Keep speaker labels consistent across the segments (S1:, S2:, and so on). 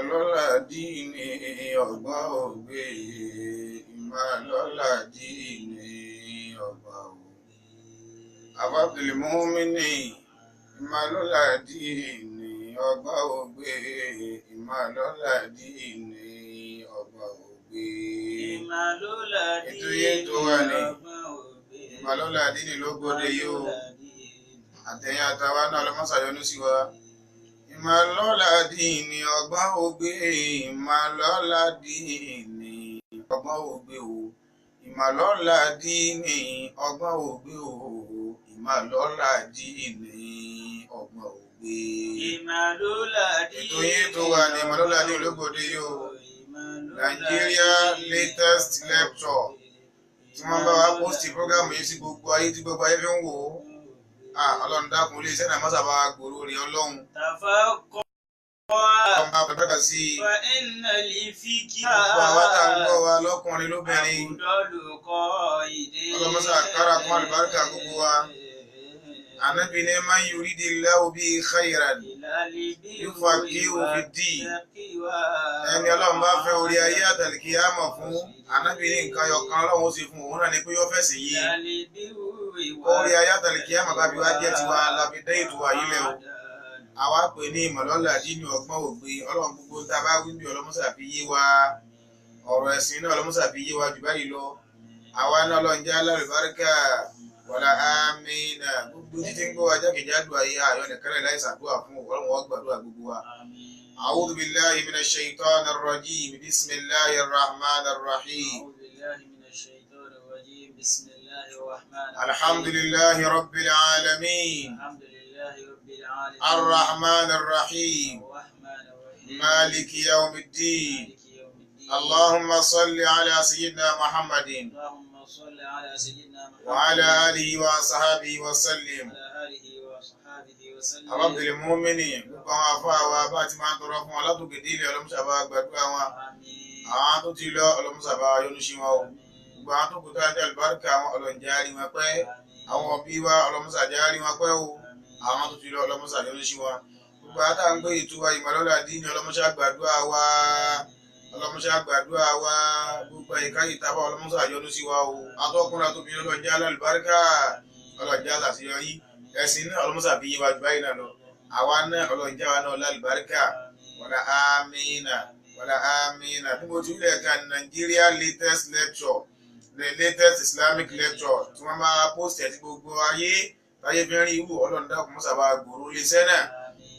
S1: Ìmàlọ́lá díìnì ọgbọ́n ògbé. Ìmàlọ́lá díìnì ọgbọ́n ògbé. Abdul Mumini. Ìmàlọ́lá díìnì ọgbọ́n ògbé. Ìmàlọ́lá díìnì ọgbọ́n ògbé.
S2: Ìmàlọ́lá
S1: Ètò yẹn tó wà ní
S2: ọgbọ́n ògbé.
S1: Ìmàlọ́lá díìnì ló gbọ́dọ̀ yìí o. Àtẹ̀yìn àtàwa náà lọ́mọ́sàyọ́nú sí wa. Ìmàlọ́lá díìnì ọgbọ́n ògbé. Ìmàlọ́lá díìnì ọgbọ́n ògbé o. Ìmàlọ́lá díìnì ọgbọ́n ògbé o. Ìmàlọ́lá díìnì ọgbọ́n ògbé.
S2: Ìmàlọ́lá
S1: Ètò yín tó wà ní Ìmàlọ́lá díìnì ló gbọ́dọ̀ yìí o. Nigeria latest lecture tí wọ́n bá wa post program yìí sí gbogbo ayé tí gbogbo ayé fi ń wò ó. Ọlọ́run dákun ilé iṣẹ́ náà má sábà gbòòrò rẹ̀ Ọlọ́run.
S2: Tafakọ́
S1: Ọlọ́run bá bàbá sí i.
S2: fa iná lè fi kí
S1: Gbogbo àwa tá ń gbọ́ wa lọ́kùnrin lóbìnrin.
S2: Àbùdọ́lùkọ́ ìdè.
S1: Ọlọ́mọṣà kára kún àlùbáríkà gbogbo wa. Ànábì ní man yuridillahu bihi khayran yufaqihu fid-din. Ẹni Ọlọ́run bá fẹ́ orí ayé àtàlìkíyámọ̀ fún Ànábì ní nǹkan ọ̀kan Ọlọ́run ó ṣe fún òun náà ni pé yóò fẹ̀sìn yìí. Orí ayé àtàlìkíyámọ̀ bá fi wá jẹ́ tiwa la fi dé ètò wa yìí lẹ̀ o. Àwa pè ní Ìmọ̀lọ́lá díìnì ọgbọ́n ògbé. Ọlọ́run gbogbo tá a bá wí bí ọlọ́mọṣà fi yé wa. Ọ̀rọ̀ ẹ̀sìn náà ọlọ́mọṣà fi yé wa jù báyìí lọ. Àwa náà Ọlọ́run jẹ́ alálùbáríkà wàlá àmínà. Gbogbo títí ń gbọ́ wa jákèjádò ayé ààyò nìkan lè láì ṣàdúrà fún Ọlọ́run wọ́n gbàdúrà gbogbo wa. أعوذ بالله من الشيطان الرجيم. بسم الله الرحمن الرحيم.
S2: أعوذ بالله من الشيطان الرجيم. بسم الله الرحمن الرحيم.
S1: الحمد لله رب العالمين.
S2: الحمد لله رب العالمين.
S1: الرحمن الرحيم.
S2: الرحمن الرحيم.
S1: مالك يوم الدين.
S2: مالك يوم الدين.
S1: اللهم صل على سيدنا محمد
S2: اللهم صل على سيدنا محمد
S1: وعلى آله وصحبه وسلم.
S2: وعلى آله وصحبه وسلم.
S1: Abdul Mumini, gbogbo àwọn afáà wa bá ti máa ń tọrọ fún wọn látòkè délé ọlọ́mùsàbá gbàdúrà wọn.
S2: آمين.
S1: Àwọn tó ti lọ ọlọ́mùsàbá yọ́nú sí wọn o.
S2: آمين.
S1: Gbogbo àwọn tó kù tó àjọ àlùbáríkà àwọn ọlọ́njẹ́ àrí wọn pẹ́.
S2: آمين.
S1: Àwọn òbí wa ọlọ́mùsàjẹ́ àrí wọn pẹ́ o.
S2: آمين.
S1: Àwọn tó ti lọ ọlọ́mùsà yọ́nú sí wọn. Gbogbo àwọn tá à ń gbé ìtura Ìmọ̀lọ́lá díìnì ọlọ́mùsà gbàdúrà wa. Ọlọ́mùsà gbàdúrà wa. Gbogbo àyíká yìí tábà ọlọ́mùsà yọ́nú sí wa o. Atọ́kùnrin àtòbìnrin ọlọ́njẹ́ alálùbáríkà ọlọ́njẹ́ àṣàṣeyọrí. Ẹ̀sìn náà ọlọ́mùsà fi yé wa jù báyìí náà lọ. Àwa náà ọlọ́njẹ́ wa náà lálùbáríkà. Wàlá àmínà. Wàlá àmínà. Bí mo ti wílẹ̀ kan Nigeria latest lecture, the latest Islamic lecture tí wọ́n máa post ẹ̀ sí gbogbo ayé táyé fi ń rí ìwò Ọlọ́run dákun mọ́sà bá gbòòrò iléeṣẹ́ náà.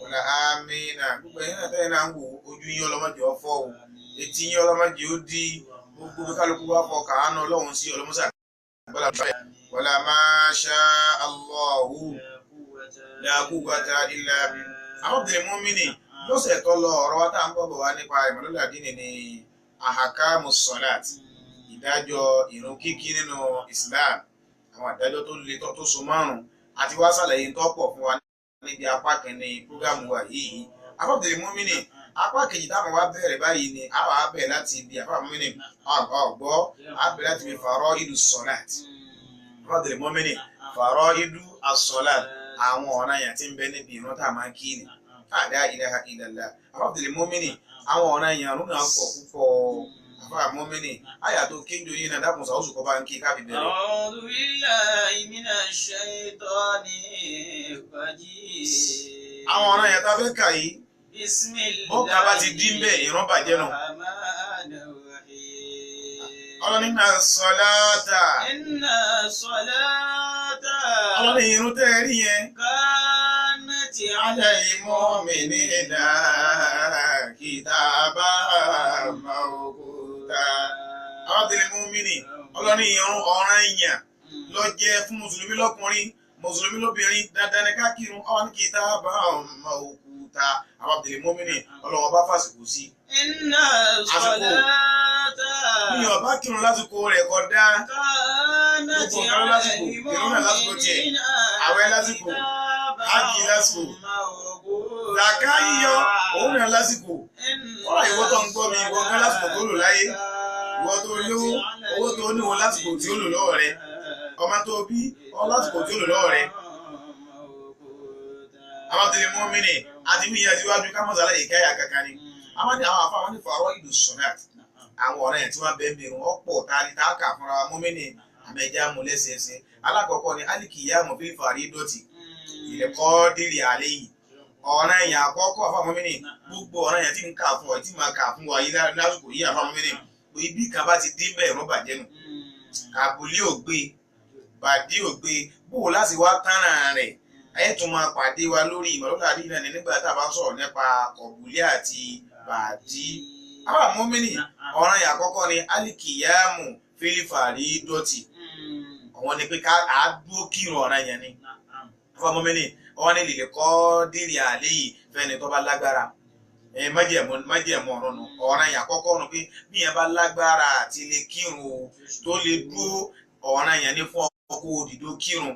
S1: Wàlá àmínà. Gbogbo ẹ̀yin náà tẹ́yìn náà ń wò ojú yín ọlọ́mọdé ọ̀fọ́ o. Etí yín ọlọ́mọdé ó di gbogbo bí kálukú wá fọ kàánú Ọlọ́run sí ọlọ́mọsà gbọ́dọ̀ bẹ́ẹ̀. Wàlá masha Allahu la quwwata illa billah. Abdul Mumini, lọ́sẹ̀ tó lọ ọ̀rọ̀ wa tá à ń bọ̀ bọ̀ wá nípa Ìmọ̀lọ́lá díìnì ní ahakamu salat, ìdájọ́ ìrun kíkí nínú Islam, àwọn ìdájọ́ tó le tó so márùn-ún àti wá ṣàlàyé tó pọ̀ fún wa níbi apá kìíní prógámù wa yìí. Abdul Mumini, apá kejì táwọn wá bẹ̀rẹ̀ báyìí ni a wà á bẹ̀rẹ̀ láti ibi àfáà Mumini ọ̀gbọ́ á bẹ̀rẹ̀ láti ibi faraidu salat. Abdul Mumini, faraidu as-salat, àwọn ọ̀ràn yẹn tí ń bẹ níbi ìrun tá a máa ń kí ni. La ilaha illallah. Abdul Mumini, àwọn ọ̀ràn yẹn àrùn náà pọ̀ púpọ̀. Àfáà Mumini, àyà tó kéjọ yìí náà dákun sàwọ́sù kọ́ bá ń kí káfí bẹ̀rẹ̀.
S2: أعوذ بالله من الشيطان الرجيم.
S1: Àwọn ọ̀ràn yẹn tá a fẹ́ kà yìí,
S2: بسم الله
S1: bọ́ọ̀kà bá ti dín bẹ́ẹ̀ ìrun bàjẹ́ nù.
S2: الرحمن الرحيم.
S1: Ọlọ́ni náà sọláàtà.
S2: إن الصلاة
S1: Ọlọ́ni irun tẹ́ ẹ rí yẹn.
S2: كانت
S1: على المؤمنين كتابا موقوتا. Abdul Mumini, ọlọ́ni irun ọ̀ràn yẹn ló jẹ́ fún mùsùlùmí lọ́kùnrin mùsùlùmí lóbìnrin dandan ní ká kírun ọ̀hún kitaban mawquta. Abdul Mumini, ọlọ́wọ́ bá fàsìkò sí.
S2: إن الصلاة
S1: Mi ò bá kírun lásìkò rẹ̀ kódà.
S2: كانت
S1: Gbogbo nǹkan lásìkò, ìrun náà lásìkò tiẹ̀, àwẹ̀ lásìkò, hájì lásìkò, zàká yíyọ òun náà lásìkò. Kọ́lá ìwọ tó ń gbọ́ mi, ìwọ kan lásìkò tó lò láyé. Ìwọ tó lówó, owó tó níwọ̀n lásìkò tí ó lò lọ́wọ́ rẹ̀. Ọmọ tó bí, ọ lásìkò tí ó lò lọ́wọ́ rẹ̀. Abdul Mumini, àti wíyẹn síwájú ká mọ̀sálà ìkáyà kankan ni. Àwọn ní àwọn afáwọn ní fàárọ̀ ìlú sọ̀nàt. Àwọn ọ̀rẹ́ yẹn tí wọ́n bẹ́ẹ̀ bẹ̀rù ọ̀pọ̀ tari tá a kà fúnra mọ́mìnì àmẹ́jà mú lẹ́sẹẹsẹ. Alákọ̀ọ́kọ́ ni alikiyamu fil faridoti ìlẹ̀kọ́ dìrì àlẹ́ yìí. Ọ̀rẹ́ yẹn àkọ́kọ́ àfa mọ́mìnì gbogbo ọ̀rẹ́ yẹn tí ń kà fún ọ tí máa kà fún wa yìí lásìkò yìí àfa mọ́mìnì ibi kan bá ti dín bẹ́ẹ̀ rọ́bà jẹ́nu. Kàbùlí ò gbé, bàdí ò gbé, bó o láti wá tánà rẹ̀ ẹ tún máa pàdé wa lórí ìmọ̀lọ́lá àdínà ní nígbà tá a bá ń sọ̀rọ̀ nípa kọ̀bùlí àti bàdí. Àwa mọ́mìnì ọ̀ràn yẹn àkọ́kọ́ ni alikiyamu fílífàrí dọ́tì. Àwọn ni pé ká àádúró kírun ọ̀ràn yẹn ni. Àwa mọ́mìnì wọ́n ní lè kọ́ dìrì àlẹ́ yìí fẹ́ni tó bá lágbára. Májẹ̀mú ọ̀run nù. Ọ̀ràn yẹn àkọ́kọ́ nù pé bí yẹn bá lágbára àti lè kírun o tó lè dúró ọ̀ràn yẹn ní fún ọkọ̀ òdìdó kírun.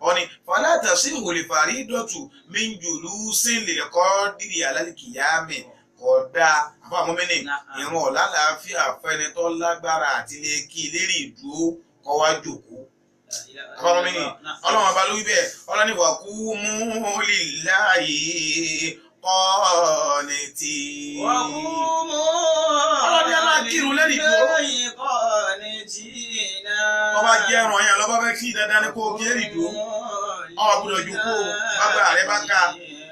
S1: Ọ̀ni fàlàtà sí ìwòlè fàrí dọ̀tù míjùlú sí lè kọ́ dìrì àlálìkìyàmì kódà àfa mọ́mìnì ìrun ọ̀la làáfíà fẹ́ni tó lágbára àti lè kí lérí ìdúró kọ́ wá jòkó. Àfa mọ́mìnì ọlọ́run ọba ló wí bẹ́ẹ̀ ọlọ́ni wà kú mú lillahi qanitin. Ọlọ́ni ẹ máa kírun lérí ìdúró. Tọ́ba jẹ́ ẹran yẹn lọ́ba fẹ́ kí dandan ni kó o kí lérí ìdúró. Ó gbọ́dọ̀ jókòó bàbá rẹ bá ká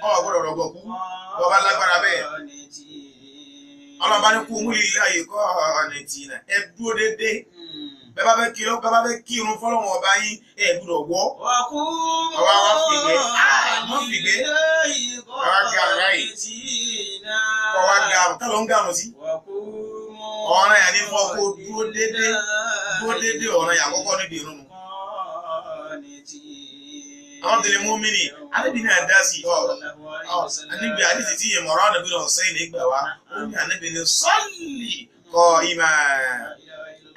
S1: ó gbọ́dọ̀ rọ̀gbọ̀kú bọ́ba lágbára bẹ́ẹ̀. Ọlọ́ba ní kú mú lillahi qanitin ẹ dúró dédé. Bẹ́ẹ̀ bá fẹ́ kírun bẹ́ẹ̀ bá fẹ́ kírun fọlọ́wọ́n ọba yín ẹ gbọ́dọ̀ wọ́. Ọba wa fìgbé mọ́ fìgbé ọba ga ráì ọba ga tá ló ń gàrún sí. Ọ̀ràn yẹn ní fọ́ kó dúró dédé dúró dédé ọ̀ràn yẹn àkọ́kọ́ níbi ìrun. Àwọn tẹ̀lé mọ́mìnì ànábì náà dá sí ọ ànábì àdìsí tí ìmọ̀ràn ànábì náà sẹ́yìn nígbà wá ó ní ànábì ní sọ́ọ̀lì kọ́ ìmọ̀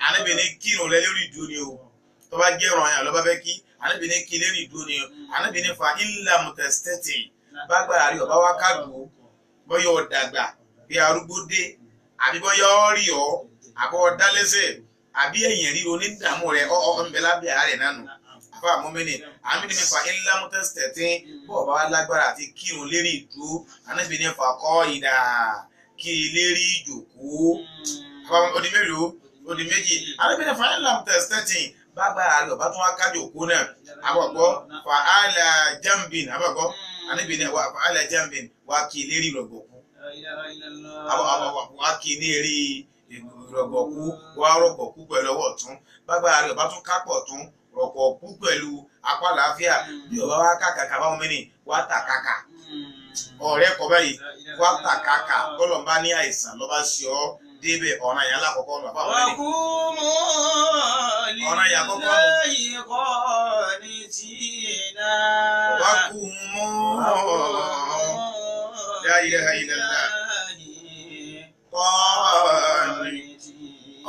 S1: ànábì ní kírun rẹ lórí ìdúró ni o tó bá jẹ́ ọ̀ràn yẹn lọ́ba fẹ́ kí ànábì ní kí lórí ìdúró ni o ànábì ní fa ńlá mùtẹ̀sítẹ́tì bá gbára rí ọba wá kádùú bọ́yọ̀ ọ̀dàgbà bí arúgbó dé àbí bọ́yọ̀ ọ̀rí ọ àbọ̀ ọ̀dálẹ́sẹ̀ àbí ẹ̀yìn ríro ní dààmú rẹ ọ̀ ń bẹ lábẹ́ àárẹ̀ náà nù. Àfa mọ́mìnì àmì ní fa ńlá mùtẹ̀sítẹ́tì bọ́ ọba wa lágbára àti kírun lérí ìdúró ànábì ní fa kọ́ ìdà kí lérí ìjòkó. Odi mélòó? Odi méjì. Ànábì ní fa ńlá mùtẹ̀sítẹ́tì bágbára rẹ̀ ọba tún wá kájò kó náà àbọ̀gbọ́ fa àlà jambin àbọ̀gbọ́ ànábì ní fa àlà jambin wá kí lérí rọ̀gbọ̀kú wá kí lérí rọ̀gbọ̀kú wá rọ̀gbọ̀kú pẹ̀lú ọwọ́ ọ̀tún bágbára rẹ̀ ọba tún kápọ̀ ọ̀tún rọ̀gbọ̀kú pẹ̀lú apá àlàáfíà bí ọba wá kàkàkà báwọn mẹ́rin wá tà kàkà ọ̀rẹ́ kọ báyìí wá tà kàkà tọ́lọ̀ bá ní àìsàn lọ́ba ṣe ọ́ débẹ̀ ọ̀ràn yẹn alákọ̀ọ́kọ́ ọ̀nà àbáwọn mẹ́rin. Ọ̀ràn yẹn àkọ́kọ́ wá kú mọ́ la ilaha illallah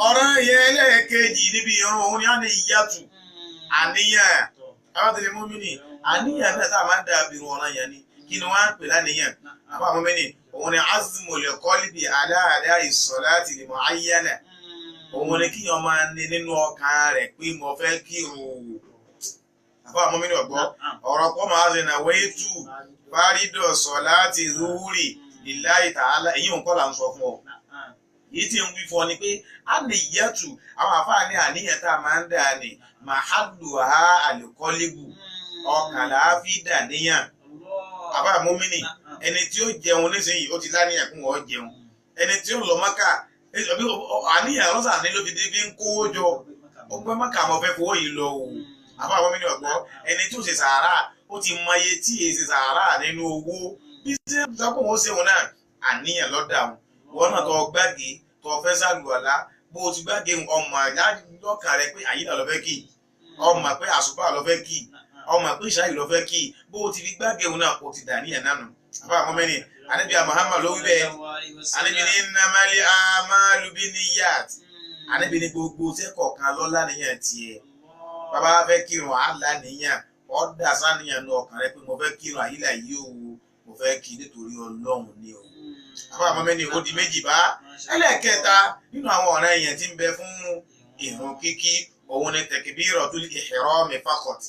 S1: ọ̀ràn yẹn ẹlẹ́ẹ̀kejì níbi ìrun òun ni a ní ìyàtù àníyàn àwọn tẹ̀lé mọ́mìnì àníyàn náà tá a máa ń dàbí irun ọ̀ràn yẹn ni kí ni wọ́n á ń pè láníyàn àbá mọ́mìnì òun ni azmul qalbi ala ada'i salati li mu'ayyana òun ni kí wọ́n máa ní nínú ọkàn rẹ̀ pé mo fẹ́ kírun àbá mọ́mìnì ọ̀gbọ́ ọ̀rọ̀ pọ̀ máa ṣe nà waitu fárídọ̀ salati zuhuri lillahi ta'ala èyí òun kọ́ là ń sọ fún ọ yìí tí ń wí fún ọ ni pé a lè yẹtù àwọn àfáà ní àníyàn tá a máa ń dà ní màhálù ha àlùkọ́lébù ọkàn là á fi dà níyàn àbá mọ́mìnì ẹni tí ó jẹun nísìnyí ó ti láníyàn kún ọ jẹun ẹni tí ó lọ Mákà àníyàn lọ́sàn ní ló fi dé fi ń kówó jọ ó gbé Mákà mọ́ fẹ́ fowó yìí lọ o àbá mọ́mìnì ọ̀gbọ́ ẹni tí ó ṣe sàárà ó ti mọ iye tí èyí ṣe sàárà nínú owó bí ṣe ń sọ pé òun ó ṣe òun náà àníyàn lọ́dà òun wọn náà tó gbàgé tó fẹ́ sàlùwàlá bó o ti gbàgé ọmọ lọ́kàn rẹ pé àyílà ló fẹ́ kí ọmọ pé àsùbá ló fẹ́ kí ọmọ pé ìṣáyì ló fẹ́ kí bó o ti fi gbàgé òun náà o ti dà níyàn nánu àbá àwọn mẹ́ni ànábì Muhammad ló wí bẹ́ẹ̀ ànábì ní innamal a'malu binniyat ànábì ní gbogbo sẹ́kọ̀ọ̀kan lọ́lá níyàn tiẹ̀ bàbá fẹ́ kírun àlá níyàn ọ̀dà sáníyàn nu ọkàn rẹ pé mo fẹ́ kírun àyílà yìí o mo fẹ́ kí nítorí Ọlọ́run ni o àbá àwọn mẹ́ni ó di méjì bá ẹlẹ́ẹ̀kẹta nínú àwọn ọ̀ràn èèyàn tí ń bẹ fún ìrun kíkí òun ni takbiratul ihrami faqat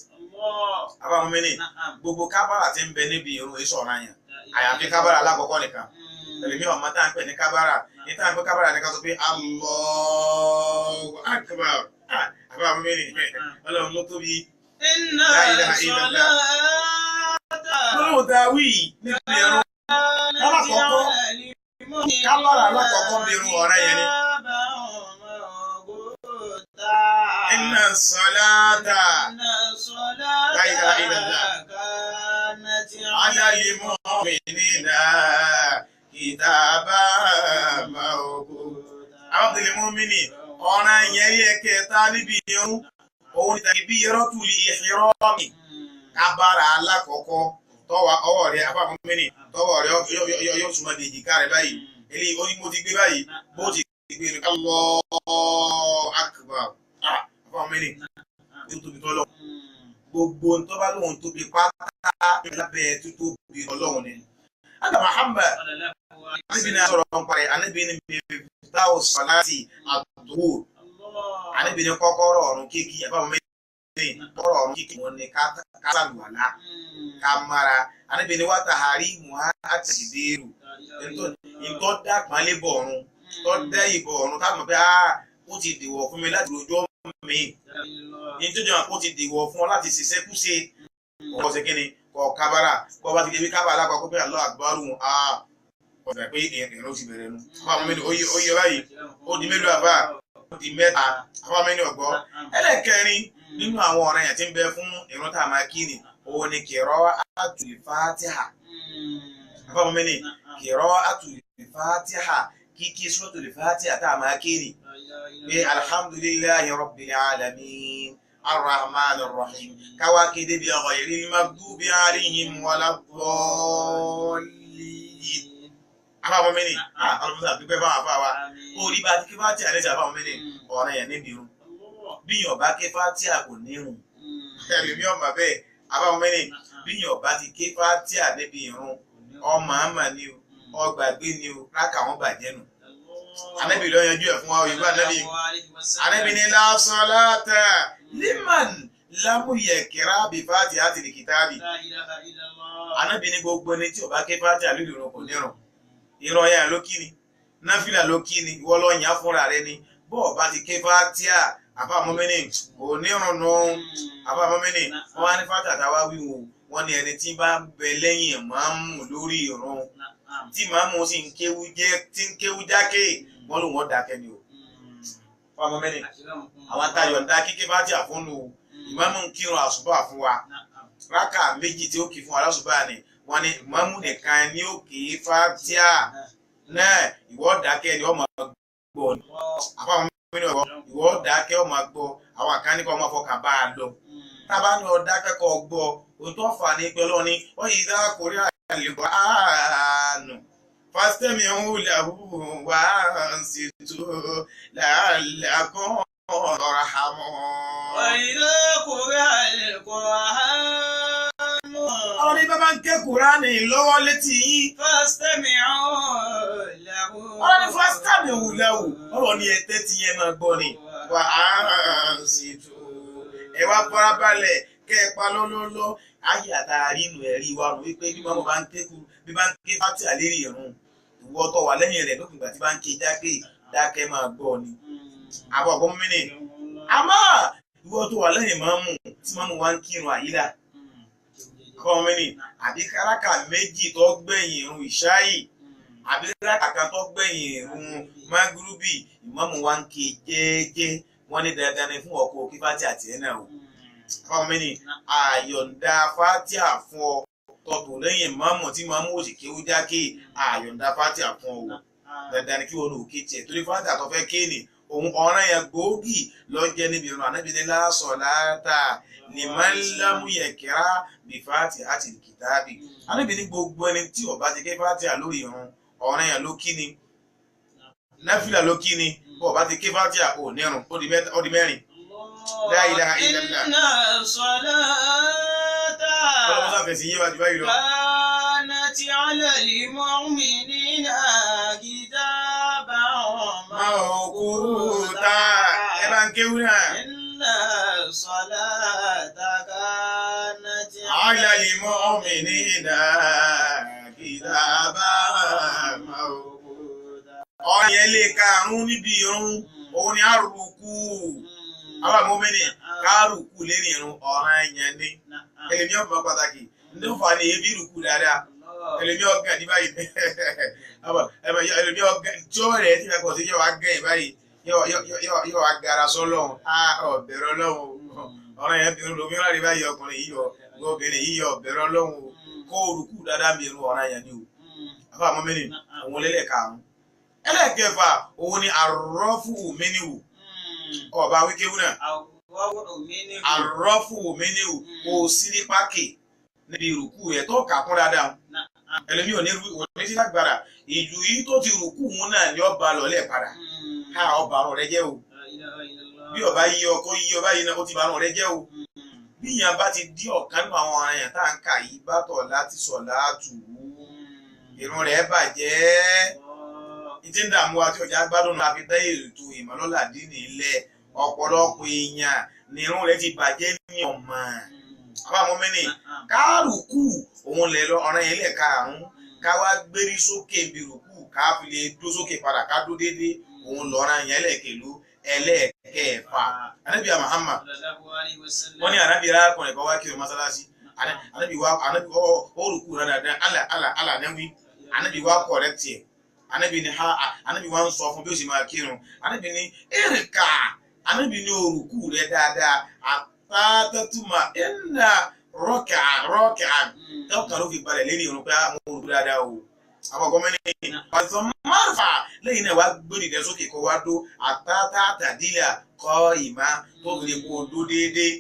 S1: àbá àwọn mẹ́ni gbogbo kábàrà tí ń bẹ níbi ìrun èso ọ̀ràn yẹn àyàfi kábàrà alákọ̀ọ́kọ́ nìkan Ẹlòmíì ọmọ tá à ń pè ní kábàrà. Ní tá à ń pè kábàrà ní ká sọ pé Allahu Akbar. Àbá mi ní Ọlọ́run ló tóbi.
S2: Inna
S1: La ilaha illallah.
S2: salata
S1: Gbólóhùn tá a wí yìí níbi ẹ̀rọ alákọ̀ọ́kọ́, kábàrà alákọ̀ọ́kọ́ bí irun ọ̀rẹ́ yẹn ni. Inna salata La ilaha illallah. Ala lil-mu'minina kitaban mawquta. Àwọn tẹ̀lé mọ́mìnì ọ̀ràn yẹn yẹ kẹta níbi irun òun ni takbiratul ihrami kábàrà alákọ̀ọ́kọ́ tọ́wọ́ ọwọ́ rẹ̀ apá mọ́mìnì tọ́wọ́ rẹ̀ yóò súnmọ́ di èjìká rẹ̀ báyìí eléyìí ó ní mo ti gbé báyìí bó ti gbé ní Allahu akbar. Apá mọ́mìnì ó tóbi tọ́lọ́ gbogbo tó bá lóun tóbi pátá lábẹ́ títóbi Ọlọ́run ni. Àgbà Muhammad anabi ní sọ̀rọ̀ nípa rẹ̀, anabi ní miftahu salati àdúgbò, anabi ní kọ́kọ́rọ́ ọ̀run kíkì àbá mẹ́rin kọ́kọ́rọ́ ọ̀run kíkì wọn ni ká sàlùwàlá ká mara, anabi ní wa taharimuha àtìdérù ntọ́ dá pọ́nlé bọ̀ ọ̀run tọ́ dá ìbọ̀ ọ̀run táwọn pé ó ti dìwọ̀ fún mi láti rojọ́ mi nítorí wọn kó ti dìwọ̀ fún ọ láti ṣiṣẹ́ kúṣe kọ́ ṣe kí ni kọ́ kábàrà kọ́ bá ti lè wí kábàrà kọ́ pé Allahu Akbar ọ̀sẹ̀ pé ìrìn ti bẹ̀rẹ̀ nu. Àbá mi ní oyè báyìí ó di mélòó àbá ó di mẹ́ta àbá mi ní ọ̀gbọ́. Ẹlẹ́kẹrin nínú àwọn ọ̀ràn yẹn tí ń bẹ fún ìrun tá a máa kí ni òun ni qira'atul Fatiha. Àbá mi ní qira'atul Fatiha kíkí suratul Fatiha tá a máa kí ni pé alhamdulillahi rabbil alamin arrahman arrahim káwá kéde bí ghayril maghdubi alayhim waladdallin. Àbáwọn mẹ́rin ọlọ́mọdé àdúgbò bá wà fáwa orí bá ti ké fátíà lẹ́sẹ̀ àbáwọn mẹ́rin ọ̀ràn yẹn níbi irun bí yàn bá ké fátíà kò ní irun ẹlòmí ọmọ bẹ́ẹ̀ àbáwọn mẹ́rin bí yàn bá ti ké fátíà níbi irun ọmọ àmà ni o ọgbàgbé ni o rákà wọn bàjẹ́ nù. Ànábì ló yanjú ẹ̀ fún wa òyìnbó ànábì ànábì ní la salata liman lam yaqra bi fatihatil kitabi. Ànábì ní gbogbo ẹni tí ò bá ké fátíà lórí irun kò ní irun ìran yẹn ló kí ni náfìlà ló kí ni ìwọ lọ yàn fúnra rẹ ni bọ́ọ̀ bá ti ké fátíà àbá mọ́mìnì onírùnnú àbá mọ́mìnì wọ́n wá ní fátíà táwa wíwo wọ́n ní ẹni tí bá ń bẹ lẹ́yìn máàmù lórí ìrun tí máàmù sì ń kéwú jẹ́ tí ń kéwú jákè wọ́n ló wọ́n dákẹ́ ni o. Àbá mọ́mìnì àwọn atayọ̀ ń dá kíké fátíà fún nu ìmáàmù ń kírun àsùbá fún wa rákà méjì tí ó kì fún wa lásùbá ni wọ́n ní ìmáàmù nìkan ni ó kì í fátíà náà ìwọ dákẹ́ ni ọmọ gbọ́ ni àbáwọn mẹ́rin ọ̀gbọ́ ìwọ dákẹ́ ọmọ gbọ́ àwọn àkànníkọ ọmọ fọkàn bá a lọ tábà ní ọdákẹ́ kọ́ gbọ́ ohun tó fà ní pẹ̀lú ọ ní wọ́n yìí dá kórí àlèkọ́ àánú fásitẹ́mi ń wulẹ̀ wá ń ṣètò làálàkọ́ ọ̀rọ̀ àmọ́.
S2: وإذا قرئ القرآن
S1: Ọlọ́run ní bá bá ń ké Kùránì lọ́wọ́ létí yín.
S2: فاستمعوا له.
S1: Ọlọ́run ní fásitẹ́mi wulẹ̀ wù ọlọ́run ní ẹ̀tẹ́ tí yẹn máa gbọ́ ni wà á ṣètò ẹ wá farabalẹ̀ kẹ́ ẹ pa lọ́lọ́lọ́ ayé àtàrí inú ẹ̀rí wa rò wípé bí màmú bá ń ké ku bí bá ń ké fátìà lérí ìrun ìwọ tó wà lẹ́yìn rẹ̀ lópin ìgbà tí bá ń ké jákè dákẹ́ máa gbọ́ ni àbọ̀ ọ̀gbọ́n mímí ni àmọ́ ìwọ tó wà lẹ́yìn màmú tí màmú wa ń kírun àyílà àbọ̀ ọ̀gbọ́n mímí ni àbí kárákà méjì tó gbẹ̀yìn ìrun ìṣáyì àbí kárákà kan tó gbẹ̀yìn ìrun mágúrúbì ìmáàmù wa ń ké jẹ́ẹ́jẹ́ wọ́n ní dandan ni fún ọkọ̀ kí fátìà tiẹ̀ náà o àbọ̀ mímí ni àyọ̀ǹda fátìà fún ọ tọ̀tù lẹ́yìn ìmáàmù tí ìmáàmù òsì kéwú jákè àyọ̀ǹda fátìà fún ọ o dandan ni kí wọn ò ké tiẹ̀ torí fátìà tó fẹ́ ké ni òun ọ̀ràn yẹn gbòógì ló jẹ́ níbi ìrun ànábì ní la salata liman lam yaqra bi fatihatil kitabi ànábì ní gbogbo ẹni tí ó bá ti ké fátìà lórí ìrun ọ̀ràn yẹn ló kí ni náfìlà ló kí ni bó o bá ti ké fátìà ò nírun ó di mẹ́rin. La ilaha illallah.
S2: Inna salata
S1: Ọlọ́run sáfẹ̀sì yé wájú báyìí lọ.
S2: kanat ala al-mu'minina kitaban
S1: Mawquta ẹ bá ń kéwú náà.
S2: Inna salata kanat
S1: Ala al-mu'minina kitaban mawquta. Ọ̀ràn yẹn lè karùn-ún níbi irun òun ni àrùkù. Àwọn àmọ́mẹ́ni kárùkù lérí irun ọ̀ràn yẹn ni. Ẹlẹ́mi ọ̀pọ̀ pàtàkì ní ó fà ní ebi rùkù dáadáa. Ẹlẹ́mi ọ̀gá ní báyìí. Ẹlẹ́mi ọ̀gá tí ó rẹ̀ ti fẹ́ kọ̀ sí yóò wá gẹ̀ báyìí yóò wá gara sọ́lọ́hún á ọ̀bẹ̀rẹ̀ ọlọ́hún ọ̀ràn yẹn bí olómi rárí báyìí ọkùnrin yìí yọ obìnrin yìí yọ ọ̀bẹ̀rẹ̀ ọlọ́hún kó rùkù dáadáa mi irun ọ̀ràn yẹn ni o. Àfa àmọ́mẹ́ni òun lélẹ̀ karùn-ún. Ẹlẹ́ẹ̀kẹfà òun ni àrọ́fù mẹ́niwù ọba wíkéwù náà àrọ́fù mẹ́niwù kò sí ní pákì níbi ìrùkù yẹn tó kà kún dáadáa. Ẹlẹ́mi ò ní sí lágbára ìjù yìí tó ti rùkù òun náà ni ọba lọ́lẹ̀ padà ká ọba àrùn rẹ jẹ́ o. Bí ọba yí ọkọ yí ọba yìí náà ó ti bá àrùn rẹ jẹ́ o. Bí ìyẹn bá ti dí ọ̀kan nínú àwọn ọ̀ràn yẹn tá à ń kà yìí bá tọ̀ láti sọ̀ látù ìrun rẹ̀ bàjẹ́. Ìtí ń dààmú àti ọjà gbádùn náà fi dá ètò ìmọ̀lọ́lá dín ní ilẹ̀ ọ̀pọ̀lọpọ̀ èèyàn ní irun rẹ̀ ti bàjẹ́ ní ọ̀mà. Àbámọ́ mẹ́ni kárùkù òun lẹ̀ lọ ọ̀ràn yẹn lẹ̀ karùn-ún ká wá gbérí sókè bí rùkù ká fi lè dó sókè padà ká dó déédéé òun lọ́ràn yẹn lẹ̀kẹ̀lú ẹlẹ́ẹ̀kẹfà. Ànábì Muhammad wọ́n ní ànábì arákùnrin kan wá kírun mọ́sálásí. Ànábì wa ànábì ó rùkù rẹ̀ dáadáa àlà àlà àlà náwí ànábì wa kọ̀rẹ́tì ẹ̀. Ànábì ni ha ànábì wa ń sọ fún bí ó sì máa kírun. Ànábì ni èrìkà ànábì ni orùkù rẹ dáadáa àtàtàtúmà ẹnà rọkà rọkà tọkàn ló fi balẹ̀ lérí irun pé àwọn orùkù dáadáa o. Àwọn ọkọ mẹ́rin pàṣẹ márùfà lẹ́yìn náà wá gbóni rẹ sókè kó wá dó àtàtàtàdílà kọ́ ìmá tó fi lè kó o dó déédéé.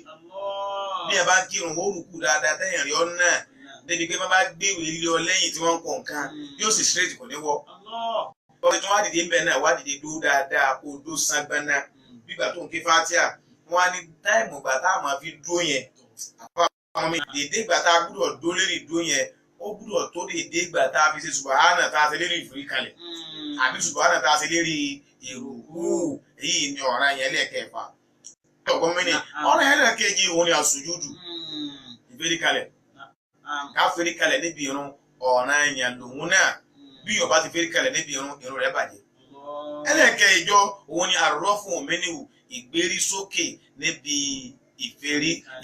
S1: Bí ẹ bá kírun orùkù dáadáa tẹ̀yìn rí ọ náà débi pé bá gbéwèé lé ọ lẹ́yìn tí wọ́n ń kọ nǹkan yóò sì straight kò ní wọ́. Bọ́ọ̀lù tí wọ́n á dìde ń bẹ̀ náà wá dìde dó dáadáa kó dó sangbana bígbà tó ń ké fatia wọ́n á ní táìmù ìgbà tá a máa fi dúró yẹn. Àwọn mi dèdè ìgbà tá a gbúdọ̀ dó lérí dúró yẹn ó gbúdọ̀ tó dèdè ìgbà tá a fi ṣe subahana tá a ṣe lérí ìforíkalẹ̀ àbí subahana tá a ṣe lérí ìrùkú. Èyí ni ọ̀ràn yẹn lẹ́ẹ̀kẹfà. Ọ̀gbọ́n mi ni ọ̀ràn yẹn lẹ́ẹ̀kejì òun ni àsùjúdù ìforíkalẹ̀ ká forí kalẹ̀ níbi irun ọ̀ràn yẹn lòun náà. Bí yóò bá ti forí kalẹ̀ níbi irun irun rẹ̀ bàjẹ́. Ẹlẹ́ẹ̀kẹ́ ìjọ òun ni àrọ́fún mẹ́niwù ìgbérí sókè níbi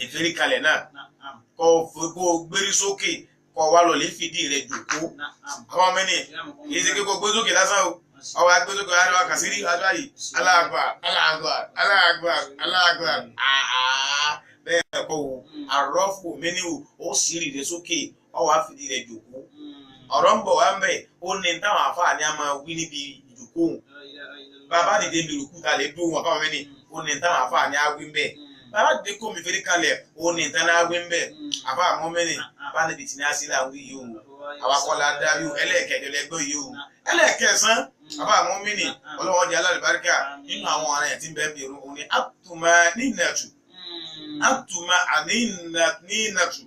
S1: ìfèrí kalẹ̀ náà. Kó o gbérí sókè kó wá lọ lè fìdí rẹ̀ jòkó. Àwọn mẹ́ni kì í ṣe pé kó gbé sókè lásán o. Ọwọ́ agbésókè wa kàṣírí aláyì aláàgbà aláàgbà aláàgbà aláàgbà àá bẹ́ẹ̀ kọ́ o. Àrọ́fù mẹ́niwù ó sì rí rẹ̀ sókè ó wá fìdí rẹ̀ jòkó. Ọ̀rọ̀ ń bọ̀ wá ń bẹ̀ ó ní táwọn àfáà ní a máa wí níbi ìjòkó òun. Bàbá dìde mi rùkú ta lè dún wọn fáwọn mẹ́ni ó ní táwọn àfáà ní a wí ń bẹ̀. Bàbá dìde kó mi fèrè kalẹ̀ ó ní táwọn a wí ń bẹ̀. Àfáà mọ́ mẹ́ni bá níbi tí ní a sí là ń wí yìí o. Àwa kọ́ la dá yìí o ẹlẹ́ẹ̀kẹjọ lẹ́gbẹ́ yìí o. Ẹlẹ́ẹ̀kẹsán àfáà mọ́ mẹ́ni ọlọ́wọ́n di alálùbáríkà nínú àwọn ará yẹn tí ń bẹ́ẹ̀ bí irun òun ni àtùmá nínàtù àtùmá ànínàtù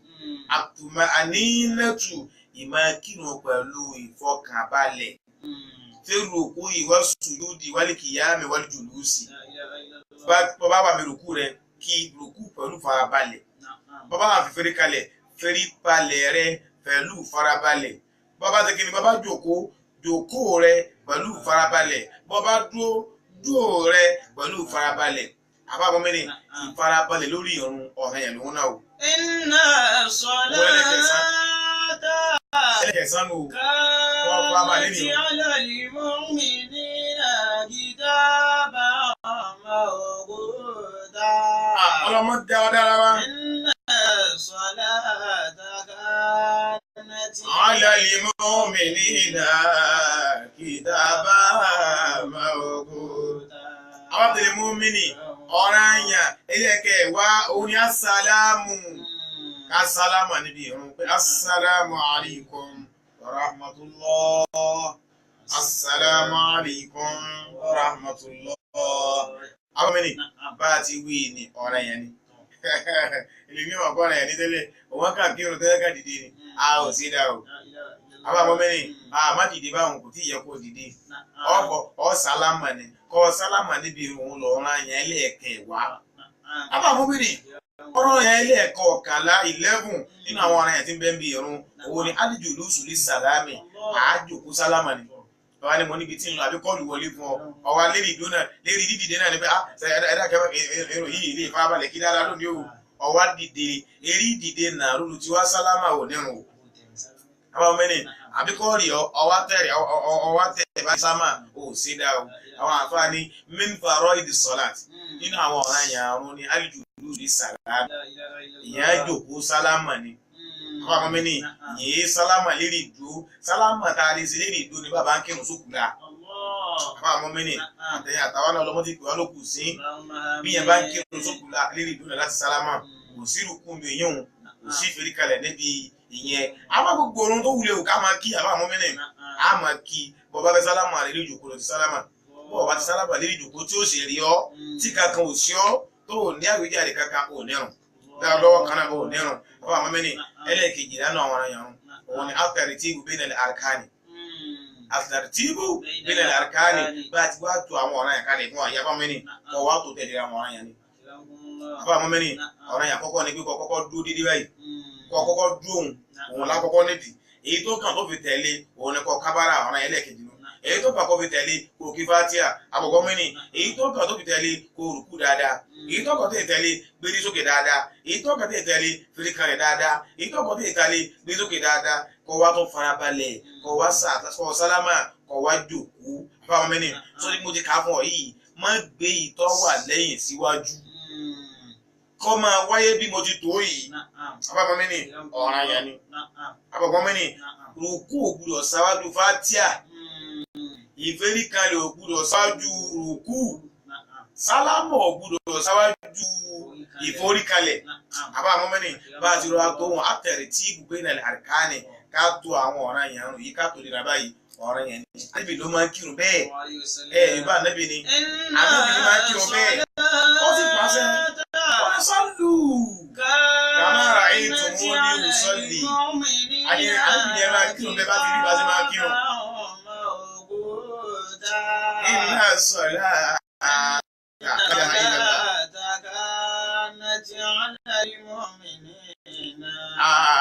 S1: àtùmá ànínàtù ìmọ̀ kírun pẹ̀lú ìfọkànbalẹ̀ fẹ́rù òkú ìwà sùjúdì wal kìyàmì wal jùlúsì. Bàbá wà mí rùkú rẹ kí rùkú pẹ̀lú farabalẹ̀. Bàbá wà fi fẹ́rí kalẹ̀ fẹ́rí balẹ̀ rẹ pẹ̀lú farabalẹ̀. Bàbá ti kíni bàbá jòkó jòkó rẹ pẹ̀lú farabalẹ̀. Bàbá dúró dúró rẹ pẹ̀lú farabalẹ̀. Àbábọ̀ mẹ́rin ìfarabalẹ̀ lórí ìrun ọ̀ràn yẹn lòun náà o.
S2: Inna salata
S1: Ẹlẹ́kẹ̀sán nù.
S2: kanat ala al-mu'minina kitaban mawquta.
S1: Ọlọ́mọ dáradára wa.
S2: Inna salata kanat
S1: Ala al-mu'minina kitaban mawquta. Àwọn abdul mu'mini ọ̀ràn yẹn ẹlẹ́kẹ̀ wá òun ni asàlámù. Ká sálámà níbi ìrun pé asàlámù alaykum wa rahmatullah. Asàlámù alaykum wa rahmatullah. Àwọn mẹ́rin bá a ti wí ní ọ̀ràn yẹn ni. Èmi ò kọ́ ọ̀ràn yẹn ní tẹ́lẹ̀, òun kà kí irun tẹ́lẹ̀ ká dìde ni. A ò sí dá o. Àwọn àwọn mẹ́rin a má dìde báwọn kò tí ì yẹ kó dìde. Ọkọ̀ ọ sálámà ni kọ́ sálámà níbi ìrun lọ́ọ̀ràn yẹn lẹ́ẹ̀kẹ̀ wá. Àwọn àwọn mẹ́rin ọ̀rọ̀ yẹn lẹ́ẹ̀kọ̀ ọ̀kànlá 11 nínú àwọn ọ̀ràn yẹn tí ń bẹ ń bi ìrun òun ni alìjù lùsù ní sàlámì àájòkú sálámà ni. Ọwọ́ ni mo níbi tí ń lọ àbí kọ́ọ̀lù wọlé fún ọ. Ọwọ́ lérí ìdúró náà lérí dídìde náà ni pé ẹ̀dá kẹfẹ́ èrò yìí ilé ìfarabalẹ̀ kí dáadáa lónìí o. Ọwọ́ dìde eré ìdìde náà lólu tí wá sálámà ò nírun o. Àwọn ọmọ ẹni àbí kọ́ọ̀lì ọwọ́ tẹ̀rẹ̀ ọwọ́ tẹ̀rẹ̀ bá sámà ò sí dá o. Àwọn àfáàní min faraidi salat nínú àwọn ọ̀ràn yàrá ni alìjù lórí sàlámà ìyẹn jòkó sálámà ni. Àwọn ọmọ ẹni yìí sálámà lérí ìdúró sálámà tá a lè ṣe lérí ìdúró ni bàbá ń kírun sókù la. Àwọn ọmọ ẹni àtẹ̀yìn àtàwọn náà ọlọ́mọdé pè wá ló kù sí bí yẹn bá ń kírun sókù la lérí ìdúró láti sálámà kò sí ìrùkún bí yín kò sí ìfèríkalẹ̀ níbi ìyẹn. Àwọn gbogbo orun tó wulẹ̀ ò ká máa kí àwọn ọmọ ẹni á máa kí bọ́ bá fẹ́ sálámà lérí ìjòkó lọ sí sálámà bọ́ bá ti sálámà lérí ìjòkó tí ó sì rí ọ tí kankan ò sí ọ tó ò ní àwíjàre kankan ò nírun dáa lọ́wọ́ kan náà ò nírun. Àwọn ọmọ ẹni ẹlẹ́ẹ̀kejì lánàá àwọn ará yàrá òun ni àtàrìtìbù bẹ́ẹ̀ ní àrkáni àtàrìtìbù bẹ́ẹ̀ ní àrkáni bá a ti wá tó àwọn ọ̀ràn yẹn kalẹ̀ fún àyàfọ́ mẹ́ni kọ́ wá tó tẹ̀lé àwọn ọ̀ràn yẹn ni. Àbá àwọn mẹ́ni ọ̀ràn yẹn àkọ́kọ́ ni pé kọ́ kọ́kọ́ dúró dédé báyìí kọ́ kọ́kọ́ dúró òun òun lákọ́kọ́ nídìí èyí tó kàn tó fi tẹ̀lé òun ni kọ́ kábàrà ọ̀ràn yẹn lẹ́ẹ̀kejì nù èyí tó kàn kó fi tẹ̀lé kó kí fatia àkọ́kọ́ mẹ́ni èyí tó kàn tó fi tẹ̀lé kó rùkú dáadáa èyí tó kàn tó fi tẹ̀lé gbérí sókè dáadáa èyí tó kàn tó fi tẹ̀lé fèrè kalẹ̀ dáadáa èyí tó kàn tó fi tẹ̀lé gbérí sókè dáadáa kó wá tó farabalẹ̀ kó wá sálámà kó wá jòkó. Fáwọn mẹ́ni sọ́ni mo ti kà á fún ọ yìí má gbé ìtọ́ wà lẹ́yìn síwájú kọ́ máa wáyé bí mo ti tó yìí. Àbábọ̀ mẹ́ni ọ̀ràn yẹn ni. Àbọ̀bọ̀ mẹ́ni rùkú ò gbúdọ̀ sáwájú fatia ìfẹ́ríkalẹ̀ ò gbúdọ̀ sáwájú rùkú sálámù ò gbúdọ̀ sáwájú ìforíkalẹ̀. Àbábọ̀ mẹ́ni bá a ti rọra tó wọn àtẹ̀rẹ̀ tí ibùgbé nàlẹ́ àríkánì ká tó àwọn ọ̀ràn yẹn yìí ká tó dira báyìí ọ̀ràn yẹn ni. Ànábì ló máa ń kírun bẹ́ẹ̀ ẹ yorùbá ànábì ni ànábì ló máa ń kírun bẹ́ẹ̀ ó sì pàṣẹ ó ní sọ́lù kàmáàrà ètò mú ní ìsọ́lì àní ànábì ni ẹ máa kírun bẹ́ẹ̀ bá ti rí bá ti máa kírun. Iná sọ̀lá àkàdà ìlànà.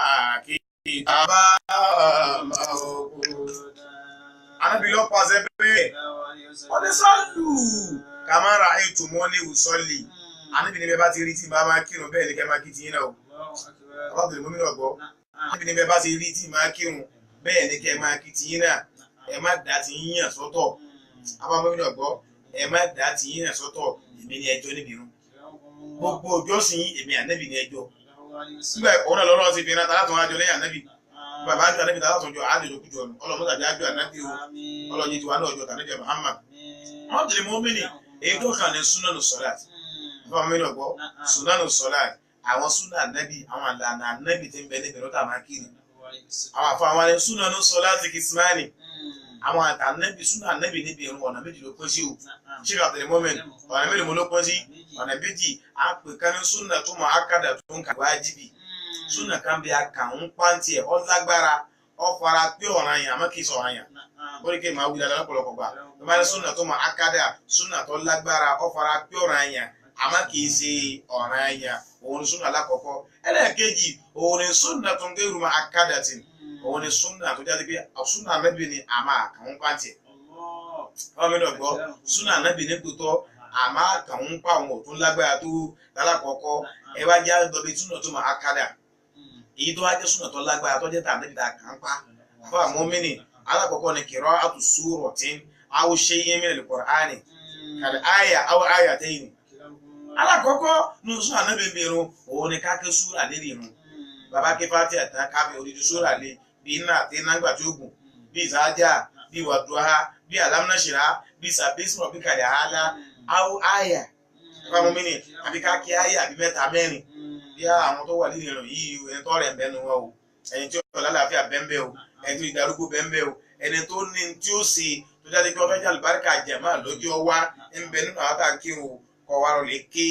S1: Àkìtàbá máa òkú. Ànábì ló pàṣẹ bẹ́ẹ̀ ó ní sọ́lù kàmáàrà ètò mú ní ìsọ́lì ànábì ní bẹ́ẹ̀ bá ti rí tí màá máa kírun bẹ́ẹ̀ ni kẹ́ máa kí tiyín náà o. Bàbá tó lè mú mi náà gbọ́. Ànábì ní bẹ́ẹ̀ bá ti rí tí màá kírun bẹ́ẹ̀ ni kẹ́ máa kí tiyín náà ẹ má dá tiyín yàn sọ́tọ̀. Bàbá mi náà gbọ́ ẹ má dá tiyín yàn sọ́tọ̀ èmi ni ẹjọ́ níbi irun. Gbogbo ìjọsìn èmi ànábì ni ẹjọ́. Nígbà òun náà lọ́rọ́ ti fi iná tàlátọ̀ àjọ lẹ́yìn ànábì. Bàbá àjọ ànábì tàlátọ̀ jọ àjọ kújọ ọ̀nà ọlọ́mọ tàbí àjọ ànábì o ọlọ́yin tiwa náà jọ tànábì Muhammad. Wọ́n tẹ̀lé mọ́mìnì èyí tó kàn ní súnánù sọ́láàtì. Bàbá mi náà gbọ́ súnánù sọ́láàtì àwọn súnà ànábì àwọn àlànà ànábì tí ń bẹ níbi lọ́tà máa kiri. Àwọn àfọ àwọn alẹ́ súnánù sọ́láàtì kìsìmáàlì àwọn àtànábì súnà ànábì níbi irun ọ̀nà méjì ló pín sí o. Ṣé ká tẹ̀lé mọ́mìn ọ̀nà mélòó mo ló pín sí ọ̀nà méjì á pè ká ní súnà tó mọ akádà tó ń kàwé ájíbì súnà kan bí a kà ń pàǹtì ẹ̀ ọ́ lágbára ọ́ fara pé ọ̀ràn yẹn àmọ́ kì í sọ ọ̀ràn yẹn ó ní kí n máa wí dáadáa lọ́pọ̀lọpọ̀ gbà tó bá ní súnà tó mọ akádà súnà tó lágbára ọ́ fara pé ọ̀ràn yẹn àmọ́ kì í ṣe ọ̀ràn yẹn òun ni súnà alákọ̀ọ́kọ́ ẹlẹ́ẹ̀kejì òun ni súnà tó ń gé irun akádà tì òun ni súnà tó jáde pé súnà anábì ni àmọ́ àkàwọn pàǹtì ẹ̀ ọmọ mi náà gbọ́ súnà anábì ní tòótọ́ àmọ́ àkàwọn pa òun ò tún lágbára tó lálákọ̀ọ́kọ́ ẹ wá jẹ́ àdọ́bí súnà tó mọ akádà èyí tó wá jẹ́ súnà tó lágbára tó jẹ́ tàbí ta kàn pa fún àwọn mọ́mìnì alákọ̀ọ́kọ́ ni kìrọ́ àtúnṣúrọ̀ tí aw shay'in min al-Qur'ani kàlẹ́ àyà aw ayatayn. Alákọ̀ọ́kọ́ ní súnà náà bèbè irun òun ni ká ké súrà lérí irun bàbá ké Fátíhà tán ká fi odidi súrà lé bí iná àti iná gbà tí ó gùn bí ìsáájà bí wàdùá bí alámúnáṣìrá bí sàbísùn bí kàlẹ́ àhálà aw àyà fún àwọn mọ́mìnì àbí ká ké àyà àbí mẹ́ta mẹ́rin bí àwọn tó wà nínú ìrìn yìí ẹni tó rẹ̀ ń bẹ́nu wọn o ẹni tí ó lálàáfíà bẹ́ńbẹ́ o ẹni tó ìdarúgbó bẹ́ńbẹ́ o ẹni tó ní tí ó ṣe tó jáde pé wọ́n fẹ́ jẹ́ àlùbáríkà jẹ̀mọ́ lójú ọwá ń bẹ nínú àwọn táǹkì o kọ́ wa rọ̀ lè ké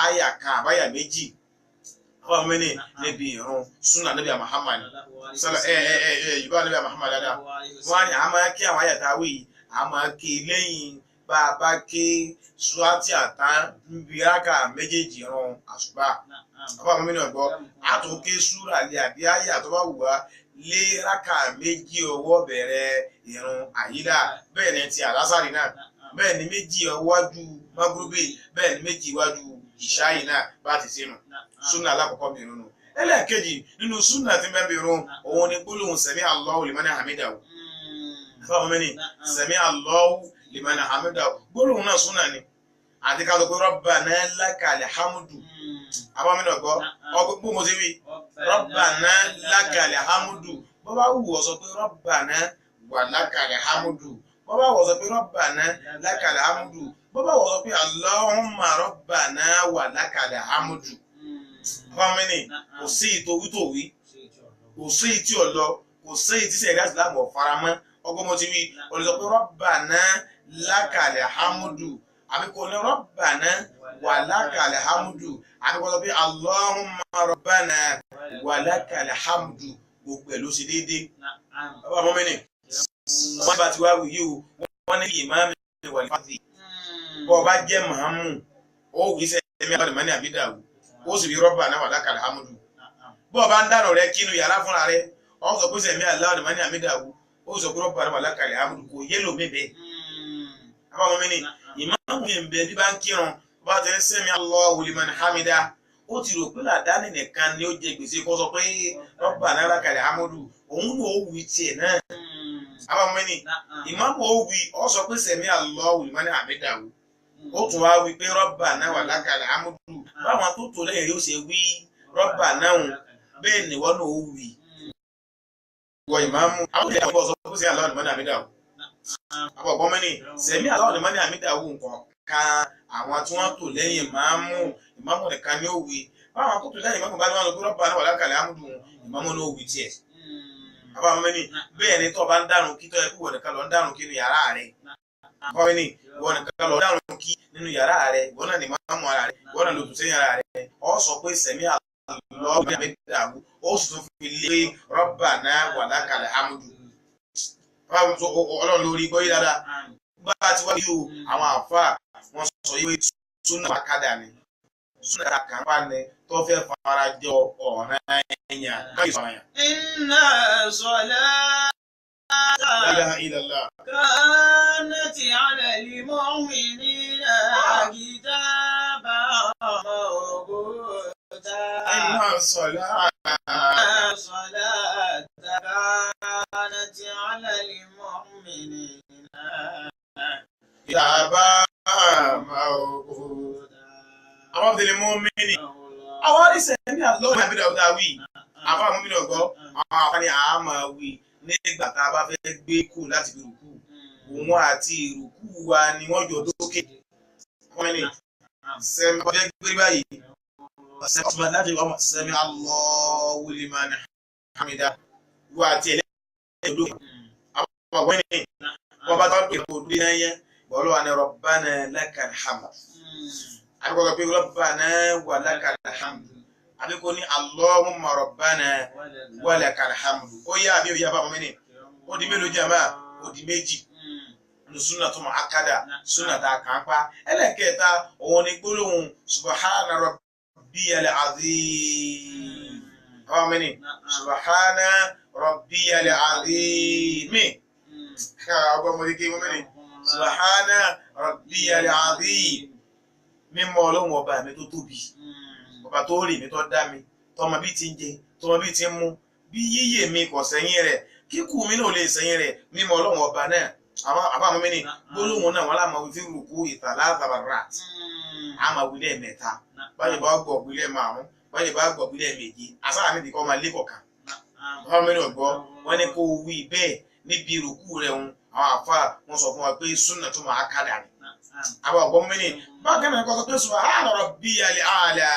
S1: àyà kan àbáyà méjì fún àwọn mẹ́ni níbi ìrun súnà níbi Muhammad sọlá ẹ ẹ ẹ ẹ yorùbá níbi Muhammad dáadáa wọn á ní àmọ́ kí àwọn àyà tá a wí yìí àmọ́ ké lẹ́yìn bá a bá ké suwátì àtàn ń bi rákà méjèèjì ìrun àsùbá. Àbá àwọn mìíràn gbọ́ àtúnké súrà lé àbí àyà tó bá wù wá lé rákà méjì ọwọ́ bẹ̀rẹ̀ ìrun àyílà, bẹ́ẹ̀ ni ti àlásàrì náà, bẹ́ẹ̀ ni méjì ọwájú magrubi, bẹ́ẹ̀ ni méjì iwájú ìṣáyì náà bá ti sínú. Súnà alákọ̀ọ́kọ́ bí irun nù. Ẹlẹ́ẹ̀kejì nínú súnà tí bẹ́ẹ̀ bí irun òun ni gbólóhùn sami Allahu liman hamidahu. Fáwọn mẹ́ni sami Allahu liman hamidahu, gbólóhùn náà súnà ni. Àti ká lọ pé rabbana lakal hamdu. Àwọn mẹ́ni ọ̀gbọ́ ọgbọ́n mo ti wí rabbana lakal hamdu. Bọ́ bá wù ọ́ sọ pé rabbana wa lakal hamdu. Bọ́ bá wù ọ́ sọ pé rabbana lakal hamdu. Bọ́ bá wù ọ́ sọ pé allahumma rabbana wa lakal hamdu. Fáwọn mẹ́ni kò sí ìtòwítòwí, kò sí ìtì ọ̀lọ́, kò sí ìtì sẹ̀rí àsìlámù ọ̀faramọ́. Ọgbọ́n mo ti wí olùsọ pé rabbana lakal hamdu, àbí kò ní rabbana wa lakal hamdu, àbí kò sọ pé allahumma rabbana wa lakal hamdu. Gbogbo ẹ̀ ló ṣe déédéé. Bàbá mọ́mí ni wọ́n bá ti wá wí yìí o, wọ́n ní ìmáàmù wà ní fàtì. Bọ́ ọ bá jẹ́ màámù, ó wí sẹ́mi àbálẹ̀mọ́ni àbídàwù, ó sì fi rabbana wa lakal hamdu. Bọ́ ọ bá ń dànù rẹ kínú yàrá fúnra rẹ, ó sọ pé sẹ́mi àlọ́ọ̀lẹ́mọ́ni àbídàwù, ó sọ pé rabbana wa lakal hamdu, kò yé lómi bẹ́ẹ̀. Bàbá mọ́mí ni ìmáàmù mi ń bẹ bí bá ń kírun, bá ti ń sẹ́mi Allahu liman hamida, ó ti rò pé làdáni nìkan ni ó jẹ gbèsè kó sọ pé rabbana lakal hamdu, òun ló wí tiẹ̀ náà. Bàbá mọ́mí ni ìmáàmù ó wí, ó sọ pé sẹ́mi Allahu liman hamidahu, ó tún wá wí pé rabbana wa lakal hamdu. Báwọn tó tò lẹ́yìn rí ó ṣe wí rabbana òun, bẹ́ẹ̀ ni wọ́n náà ó wí. Wọ ìmáàmù àwọn ìyá ọ̀pọ̀ sọ pé sẹ́mi Allahu liman hamidahu. Àwọn ọ̀pọ̀ mẹ́ni sẹ́mi Allahu liman hamidahu nǹkan kan àwọn tí wọ́n tò lẹ́yìn ìmáàmù, ìmáàmù nìkan ni ó wí. Báwọn tó tò lẹ́yìn ìmáàmù bá ní wọn lọ pé rabbana wa lakal hamdu, ìmáàmù náà ó wí tiẹ̀. Bàbá mẹ́ni bẹ́ẹ̀ ni tó bá ń dànù kí tó yẹ kí wọ́n nìkan lọ ń dànù kí nínú yàrá rẹ̀. Bàbá mẹ́ni wọ́n nìkan lọ dànù kí nínú yàrá rẹ̀, wọ́n náà ní ìmáàmù ara rẹ̀, wọ́n náà lò tún sẹ́yìn ara rẹ̀. Ó sọ pé sẹ́mi Allahu liman hamidahu, ó sì tún fi lé rabbana wa lakal hamdu. Ọlọ́run lórí gbọ́ yí dáadáa. Bá a ti wá yìí o, àwọn àáfàá wọ́n sọ yìí pé súnà wákàdà ni, súnà kan wà ní tó fẹ́ fara jọ ọ̀ràn ẹ̀yàn káyọ̀ sọ̀rọ̀ yẹn.
S2: Inna salata
S1: La ilaha illallah.
S2: kanat ala al-mu'minina kitaban mawquta.
S1: Inna salata.
S2: Salata kanat ala al-mu'minina
S1: Kitaban mawquta. Àwọn ọ̀dẹ̀lẹ̀ mọ́ mẹ́ni. Àwọn àrísẹ̀ ní àlọ́ àbídà ọ̀dà wí. Àwọn àmọ́ mi náà gbọ́, àwọn àfáàní àmọ́ wí nígbà tá a bá fẹ́ gbé kù láti fi rùkú. Òun àti ìrùkú wa ni wọ́n jọ dókè. Wọ́n ní sẹ́mi ọjọ́ gbé báyìí. Sẹ́mi Allahu liman hamida. Wọ́n àti ẹlẹ́yìn lókè. Àwọn ọ̀gbọ́n ní wọ́n bá tó dé kó dé náà yẹn. Bọ́lá wa ni rabbana lakal hamd. Àbíkọ́ sọ pé rabbana wa lakal hamd. Àbíkọ́ ní Allahumma rabbana wa lakal hamd. Ó yá àbí òyà bá mọ́mí ni. Ó di mélòó jàmbá? Ó di méjì. Nínú súnà tó mọ̀ akádà, súnà tá a kàn pa. Ẹlẹ́kẹta, òun ni gbólóhùn subhana rabbiyal azim. Àwọn mẹ́ni, subhana rabbiyal azim. Ọgbọ́n mo ti kí wọ́n mẹ́ni. Subhana rabbiyal azim. Mímọ́ Ọlọ́run ọba mi tó tóbi, ọba tó rì mí tó dá mi, tọmọ bí ti ń jẹ, tọmọ bí ti ń mu, bí yíyè mi kò sẹ́yìn rẹ̀, kíkú mi náà lè sẹ́yìn rẹ̀, mímọ́ Ọlọ́run ọba náà. Àbá mi ní gbólóhùn náà wọn láàmú fi rúkú ìtàlá àtàbàrà àmà wílẹ̀ mẹ́ta, báyìí bá gbọ̀ wílẹ̀ márùn, báyìí bá gbọ̀ wílẹ̀ méje, àsáà níbi kọ́ máa lé kọ̀ọ̀kan. Bàbá mi náà gbọ́, wọ́n ní kó wí bẹ́ẹ̀ níbi rúkú rẹ̀ ń àwọn àfa wọn sọ fún wa pé súnà tó máa kádà ni. Àwọn ọ̀gbọ́n mi ní bákan náà kọ́ sọ pé subhana rabbiyal a'la,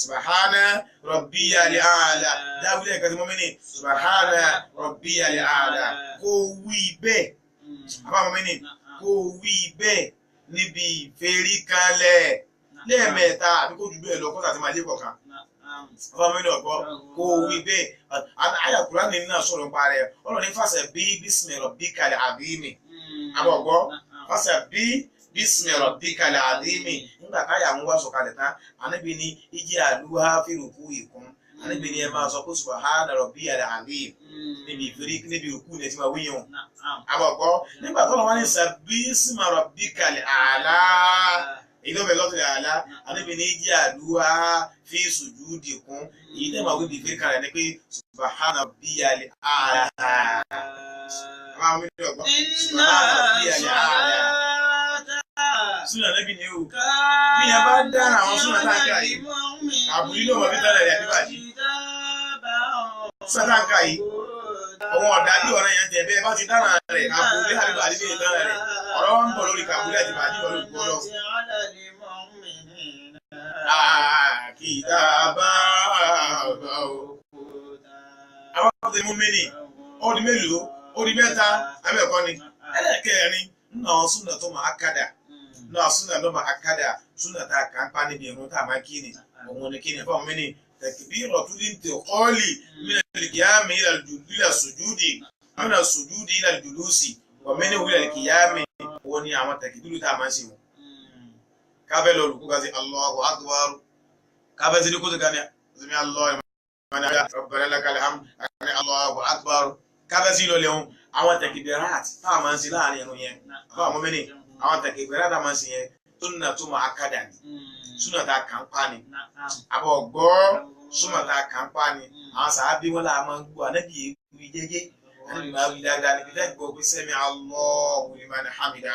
S1: subhana rabbiyal a'la, dáwílẹ̀ kan tí mo mi ní subhana rabbiyal a'la, kó wí bẹ́ẹ̀. Àbá mi ní kó wí bẹ́ẹ̀ níbi ìfèrí kanlẹ̀ lẹ́ẹ̀mẹ́ta àbí kó jù bẹ́ẹ̀ lọ kó tàbí máa lé kọ̀ọ̀kan. Àbá mi ní ọ̀gbọ́ kó wí bẹ́ẹ̀. Àyà Kùránì náà sọ̀rọ̀ nípa rẹ̀, ọlọ́run ní fasabbih bismi rabbikal azim. Àbọ̀ ọ̀gbọ́ fasabbih bismi rabbikal azim. Nígbà táyà ń wá sọ̀kalẹ̀ tán, ànábì ní ij'aluha fi ruku'ikum. Ànábì ní ẹ máa sọ pé subhana rabbiyal azim níbi ìfẹ́rí níbi òkú ní ẹ ti máa wíyàn. Àbọ̀kọ́ nígbà tó lọ wá ní sabbisma rabbikal a'la èyí tó bẹ̀ lọ́tọ̀ àlá Ànábì ní jẹ́ àdúrà fi sujudikum èyí tẹ́ máa wí bí ìfẹ́rí kalẹ̀ ni pé subhana rabbiyal a'la. Subhana rabbiyal a'la. Súnà Ànábì ni o. Bí yẹn bá dára àwọn súnà táǹkà yìí, àbúrí ló wọ̀ bí tẹ́lẹ̀ rẹ̀ àbíbàjì. Súnà táǹkà yìí, àwọn ọ̀dà bí ọ̀rẹ́ yẹn tẹ̀ bẹ́ẹ̀ bá ti dára rẹ̀, àbúrí àbíbàjì lè dára rẹ̀. Ọ̀rọ̀ wọn ń bọ̀ lórí kàbúrí àti bàjí pẹ̀lú gbọ́dọ̀. Àkìtà bá bá o. Àwọn ọ̀dọ́ mú mi nì, ó di mélòó, ó di mẹ́ta, abẹ́ẹ̀kọ́ ni. Ẹlẹ́kẹ̀rin nínú àwọn súnà tó máa kádà náà súnà ló máa kádà súnà tá a kà ń pa níbi ìrun tá a máa kí ni òun ni kí ni fún mi ní takbiratul intiqali minal qiyami ila sujudi mina sujudi ila julusi wa minhu ila qiyami òun ni àwọn takbiru tá a máa ń ṣe wọn. Kábẹ́ lọ rùkú ká sí Allahu akbar kábẹ́ sí ní kóso kan ní sami Allahu liman rabbana lakal hamd Allahu akbar kábẹ́ sí lọ lẹ́hún àwọn takbirat tá a máa ń ṣe láàrin ìrun yẹn fún àwọn mẹ́ni àwọn takbirat tá a máa ń ṣe yẹn súnà tó máa kádà ni súnà tá a kà ń pa ni àbọ̀ gbọ́ súnà tá a kà ń pa ni àwọn sàábí wọn là máa ń gbọ́ ànábì wí jẹ́jẹ́ ànábì máa wí dáadáa níbi tẹ́ gbọ́ pé sami Allahu liman hamida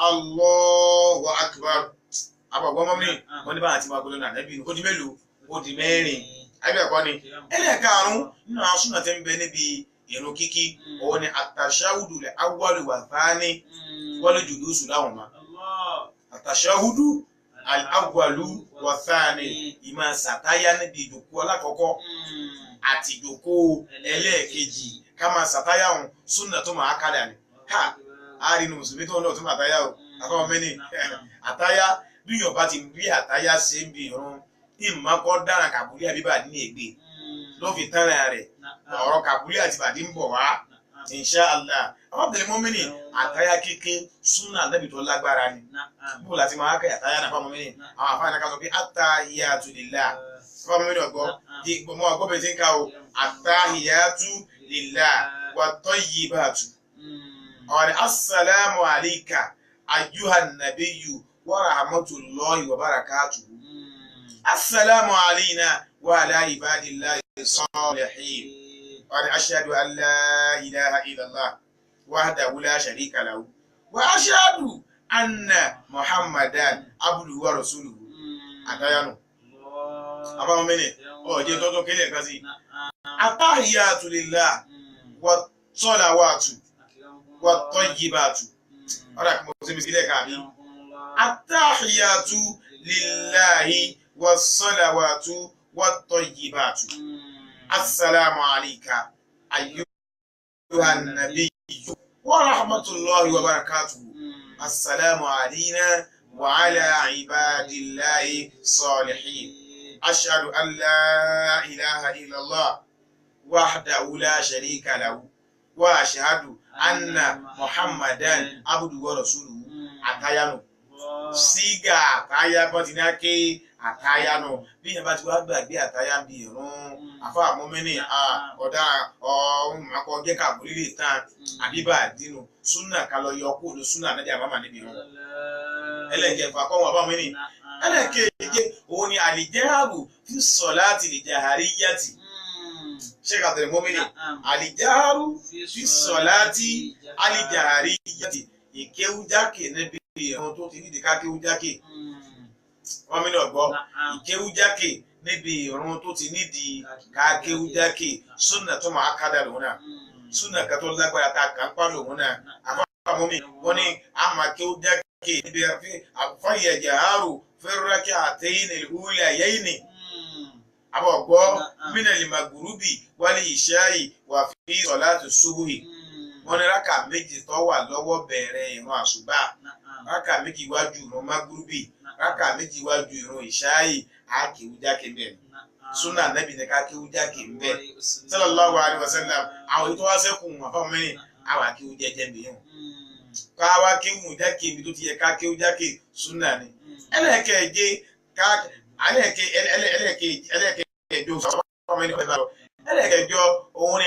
S1: Allahu akbar àbọ̀ gbọ́ mọ́mí wọn ní báyà ti máa gbọ́dọ̀ ànábì ó di mélòó ó di mẹ́rin àbí ẹ̀kọ́ ni ẹlẹ́ẹ̀karùn-ún nínú àwọn súnà tí ń bẹ níbi ìrun kíkí òun ni àtàṣáhùdù lẹ̀ awwalu wà thani wal julusu lahuma àtàṣáhùdù al-awwalu wà thani ìmọ̀ sàtáyà níbi ìjòkó alákọ̀ọ́kọ́ àti ìjòkó ẹlẹ́ẹ̀kejì ká máa sàtáyà òun súnà tó máa kádà ni ha àárín inú mùsùlùmí tó ń lọ tó máa táyà o àfọwọ́ mẹ́ni àtáyà bí yóò bá ti bí àtáyà ṣe ń bi ìrun ìmọ̀kọ́ dára kàbúrí àbíbà ní ègbè ló fi tán rẹ̀ ọ̀rọ̀ kàbúrí àti bàdí ń bọ̀ wá insha Allah àwọn abdul mọ́mìnì àtáyà kéke súnà Ànábì tó lágbára ni bó láti máa kẹ́ àtáyà náà fáwọn mọ́mìnì àwọn àfáà náà ká sọ pé attahiyatu lillah fáwọn mọ́mìnì ọ̀gbọ́ mọ́ ọgbọ́ bẹ́ẹ̀ ti ń ká o attahiyatu lillah wa tayyibatu ọ̀rẹ́ assalamu alayka ayyuhan nabiyyu wa rahmatullahi wa barakatuhu assalamu alayna wa ala ibadillahi salihin ọ̀rẹ́ ashhadu an la ilaha illallah wahdahu la sharika lahu wa ashhadu anna muhammadan abduhu wa rasuluhu àtayánu àbáwọn mẹ́rin ọ̀jẹ́ tọ́tọ́ kélé kan sí attahiyatu lillah wa salawatu wa tayyibatu ọ̀rẹ́ àkùnmọ̀ sí mi sílẹ̀ kàbí attahiyatu lillahi wa salawatu wa tayyibatu assalamu alayka ayyuhan nabiyyu wa rahmatullahi wa barakatuhu assalamu alayna wa ala ibadillahi salihin ashhadu an la ilaha illallah wahdahu la sharika lahu wa ashhadu anna muhammadan abduhu wa rasuluhu àtayánu sígà àtáyá bọ́n ti ní ké àtáyá nù bí yẹn bá ti wá gbàgbé àtáyá bí ìrún àfa àmúmínì ọ̀dà ọ̀hún akọ jẹ́ kàbúrí lè tán àbíbà dínú súnà kalọ̀ yọ kó ní súnà náà jẹ́ àbámà níbi ìrún ẹlẹ́kẹ̀ẹ́fà kọ́ wọn àbámínì ẹlẹ́kẹ̀ẹ́jẹ òun ni àlìjáàrù fi sọ̀láàtì lè jàháríyàtì ṣé kàtẹ́rẹ̀ mọ́mínì àlìjáàrù fi sọ̀láàtì àlìjàháríyàtì ìkéwújákè níbi ìrun tó ti nídìí ká kéwújákè wọ́n mi náà gbọ́ ìkéwújákè níbi ìrun tó ti nídìí ká kéwújákè súnà tó máa kádà lòun náà súnà kan tó lágbára tá a kàn ń pa lòun náà àfọwọ́ mi wọ́n ní a máa kéwújákè níbi àfọyẹ̀jẹ̀ àárò fẹ́rẹ́kẹ́ àtẹ́yìn ìhúlẹ̀ àyẹ́yìn àbọ̀ gbọ́ mínàlì màgùrúbì wálé ìṣáì wà fi sọ̀láàtù ṣubúhì wọ́n ní rákà méjì tó wà lọ́wọ́ bẹ̀rẹ̀ ìrun àṣùbà rákà méjì wájú ìrun mágúrúbì rákà méjì wájú ìrun ìṣáì á kéwújákè ń bẹ̀ súnà nẹ́bì ní ká kéwújákè ń bẹ̀ sallallahu alaihi wasallam àwọn èyí tó wá sẹ́kù wọn fáwọn mẹ́rin àwọn akéwú jẹ́jẹ́ mi yàn ká wá kéwú jákè ibi tó ti yẹ ká kéwújákè súnà ni ẹlẹ́ẹ̀kẹ́je ká ẹlẹ́ẹ̀kẹ́jọ Ọmọ ẹni ọ̀fẹ́ bá lọ. Ẹlẹ́kẹ̀jọ òun ni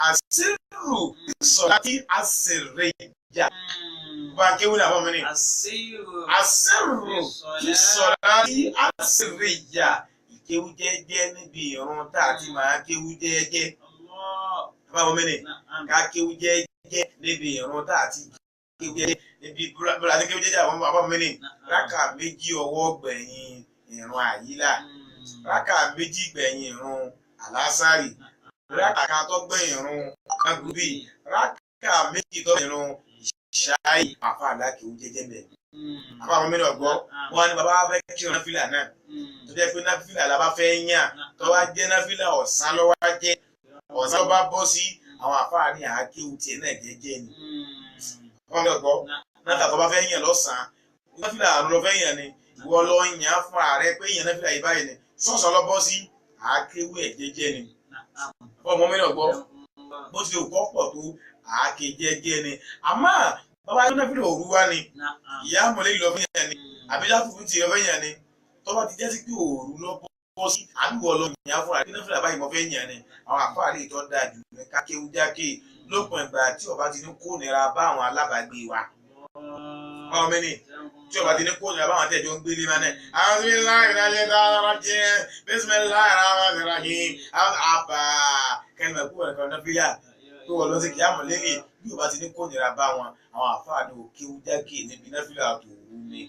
S1: àṣírù sọ̀láti àṣìrìjà. Báńkì wúlò àbọ̀ mi ni. Àṣírù sọ̀láti àṣìrìjà. Ìkéwú jẹ́jẹ́ níbi ìrun tá a ti máa kéwú jẹ́jẹ́. Báwo mi ni? Ká kéwú jẹ́jẹ́ níbi ìrun tá a ti kéwú jẹ́jẹ́ níbi búra àti kéwú jẹ́jẹ́ àwọn àbọ̀ mi ni. Rákà méjì ọwọ́ gbẹ̀yìn ìrun àyílà. Rákà méjì gbẹ̀yìn ìrun àlásàrì. Rákà kan tó gbẹ̀yìn ìrun magrubi. Rákà méjì tó gbẹ̀yìn ìrun ìṣáì. Àfa àlákéwú jẹ́jẹ́ mẹ́. Àfa àwọn mẹ́rin ọ̀gbọ́. Wọ́n á ní bàbá fẹ́ kírun náfìlà náà. Tó jẹ́ pé náfìlà la bá fẹ́ yàn. Tó wá jẹ́ náfìlà ọ̀sán ló wá jẹ́. Ọ̀sán ló bá bọ́ sí àwọn àfáà ní àákéwú tiẹ̀ náà jẹ́jẹ́ ni. Àfa àwọn mẹ́rin ọ̀gbọ́. Náfìlà tó bá fẹ́ yàn lọ́sàn-án. Náfìlà àrùn ló fẹ́ yàn ni. Ìwọ lọ yàn fún ààrẹ pé yàn náfìlà yìí báyìí ni. Sọ̀sán lọ bọ́ sí àákéwú ẹ̀ jẹ́jẹ́ ni. Ọmọ mẹ́rin ọ̀gbọ́. Bó ti lè kọ́ pọ̀ tó àáké jẹ́jẹ́ ni. Àmọ́ bàbá yóò náfìlà òru wá ni. Ìyá mọ̀lẹ́ lọ fún yàn ni. Àbíjá fún ti lọ fẹ́ yàn ni. Tó bá ti jẹ́ sí pé òru lọ bọ́ sí àbíwọ̀ lọ yàn fún àbí náfìlà báyìí mo fẹ́ yàn ni. Àwọn àfáà lè tọ́ da jù ní kákéwú jákè lópin ìgbà tí ó bá ti ní kó nira bá àwọn alábàágbé wa. Báwo mi ni? Tí ó bá ti ní kó nira bá àwọn àtẹ̀jọ́ ń gbélé máa náà. Bismillahirrahmanirrahim. Bismillahirrahmanirrahim. Àbà kẹ́ni mọ̀ kúwọ̀n nìkan náfìlà tó wọ̀ lọ sí kìámù lélẹ̀ bí ó bá ti ní kó nira bá wọn àwọn àfáà ní òkéwú jákè níbi náfìlà tòru ni.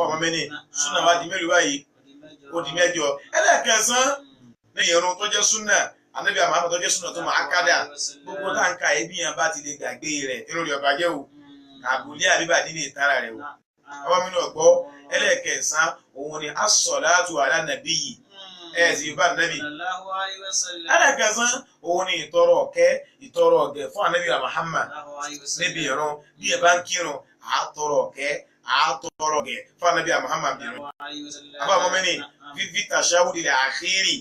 S1: Ọmọ mi ni súnà wá di mélòó báyìí? Ó di mẹ́jọ. Ẹlẹ́ẹ̀kẹsán ní ìrun tó jẹ́ súnà ànábì àmọ́ tó jẹ́ súnà tó máa kádà gbogbo táǹkà ẹbí yẹn bá ti lè gbàgbé rẹ̀ irun rẹ̀ ọ̀bàjẹ́ o àbúlé àbíbàdí lè tara rẹ̀ o. Ọmọ mi náà gbọ́ ẹlẹ́ẹ̀kẹsán òun ni as-salatu ala nabiyyi ẹ̀ sì bá nàbì. Ẹlẹ́ẹ̀kẹsán òun ni ìtọrọ ọ̀kẹ́ ìtọrọ ọ̀gẹ̀ fún ànábì Muhammad níbi ìrun bí ẹ bá ń kírun àtọrọ ọ̀kẹ́ àtọrọ ọ̀gẹ̀ fún ànábì Muhammad bìrún. Àbá mọ́mí ni fífi tàṣáwùdì lè àkírì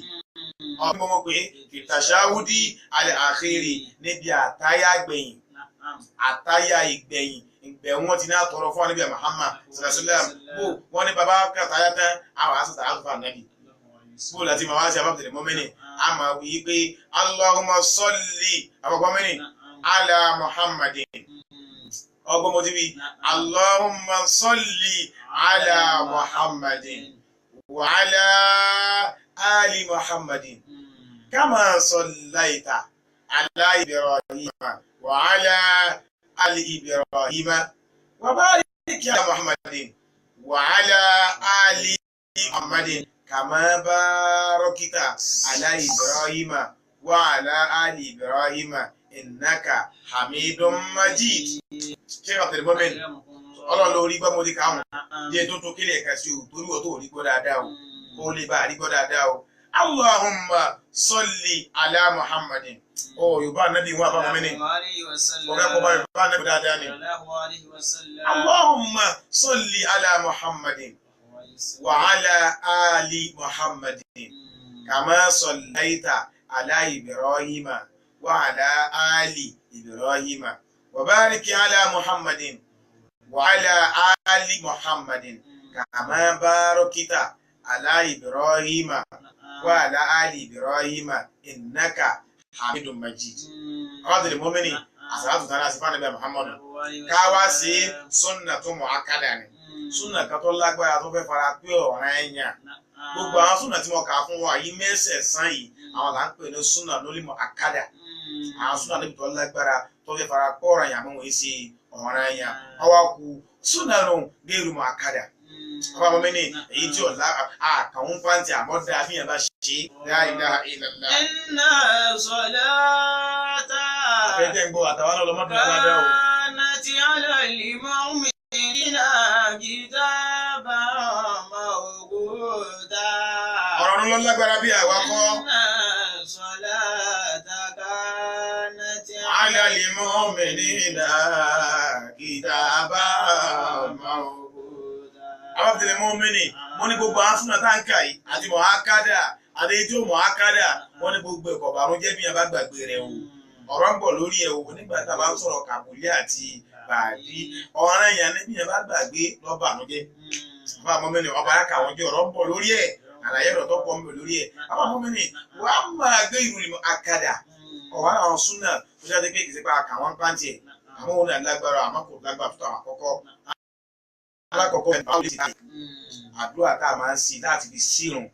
S1: ọdún mọ́mọ́ pé fìtàṣáwùdì alẹ́ àkírì níbi àtáyà gbẹ̀yìn àtáyà ìgbẹ̀yìn ìgbẹ̀ wọn ti ní àtọrọ fún ànábì Muhammad sàlásílẹ̀m bó wọn ní bàbá kàtáyà tán àwọn àṣàtà àtúfà ànábì bó láti máa wá sí abábẹ̀tẹ̀lẹ̀ mọ́mí a máa wí pé Allahumma salli àbọ̀gbọ́n mẹ́ni ala Muhammadin ọgbọ́n mo ti wí Allahumma salli ala Muhammadin wa ala ali Muhammadin kama sallaita ala Ibrahima wa ala ali Ibrahima wa barik ala Muhammadin wa ala ali Muhammadin kama barakta ala Ibrahima wa ala ali Ibrahima innaka hamidun majid. Ṣé àtẹnumọ́mẹ́ni ọlọ́run ló rí gbọ́ mo ti kà wọ́n jẹ́ tó tó kílẹ̀ ẹ̀ka sí o torí wọ́n tó rí gbọ́ dáadáa o kó lè bá rí gbọ́ dáadáa o. Allahumma salli ala Muhammadin. Ó yorùbá anabi wọn àbá mọ́mẹ́ni ọ̀gá kọ́ bá yorùbá anabi dáadáa ni. Allahumma salli ala Muhammadin wa ala ali Muhammadin kama sallaita ala Ibrahima wa ala ali Ibrahima wa barik ala Muhammadin wa ala ali Muhammadin kama barakta ala Ibrahima wa ala ali Ibrahima innaka hamidun majid. Àwọn mọ́mìnì àsàlátù tààrà sí fún ànábì Muhammad káwá sí súnà tó mọ̀ akádà ni súnà kan tó lágbára tó fẹ́ fara pé ọ̀ràn ẹ̀yàn gbogbo àwọn súnà tí wọ́n kà fún wa yìí mẹ́sẹ̀sán yìí àwọn là ń pè ní súnà lórí mọ̀ akádà àwọn súnà níbi tó lágbára tó fẹ́ fara pé ọ̀ràn ẹ̀yàn mọ̀ wọ́n sí ọ̀ràn ẹ̀yàn ọwọ́ kù súnà nù géèrú mọ̀ akádà ọba mọ́mí ni èyí tí ọ̀la àkàwọn fáǹtì àmọ́dá bí yẹn bá ṣe la ilaha illallah.
S2: Inna salata
S1: àfẹ́tẹ̀ ń gbọ́ àtàwọn ọlọ́mọdún aládá o.
S2: kanat ala al-mu'minina kitaban mawquta.
S1: Ọ̀rọ̀ ló lágbára bí àwa kọ́.
S2: Inna salata kanat
S1: ala al-mu'minina kitaban
S2: mawquta.
S1: Abdul Mu'mini wọ́n ní gbogbo àwọn súnà táǹkà yìí àti mọ̀hákádà àti èyí tí ó mọ̀hákádà wọ́n ní gbogbo ẹ̀kọ́ bàrúnjẹ́ bí yẹn bá gbàgbé rẹ̀ o. Ọ̀rọ̀ ń bọ̀ lórí ẹ̀ o nígbà tá a bá ń sọ̀rọ̀ kàbúlé àti bàdí ọ̀ràn yẹn níbi yẹn bá gbàgbé lọ́bànújẹ́. Bàbá mọ́mẹ́ni ọba aráka àwọn jẹ́ ọ̀rọ̀ ń bọ̀ lórí ẹ̀ Àlàyé ọ̀rọ̀ tó pọ̀ ń bẹ lórí ẹ̀. Àwọn ọmọ mi ni wàá máa gbé ìrù akadà ọ̀wá àwọn súnà tó ṣáà dé pé kìí ṣe pé àkà wọn pàǹtì ẹ̀ àmọ́ òun náà lágbára àmọ́ kò lágbára tó àwọn àkọ́kọ́. Alákọ̀ọ́kọ́ ẹ̀ báwo lè ti àdúrà tá a máa ń ṣe láti fi ṣírun.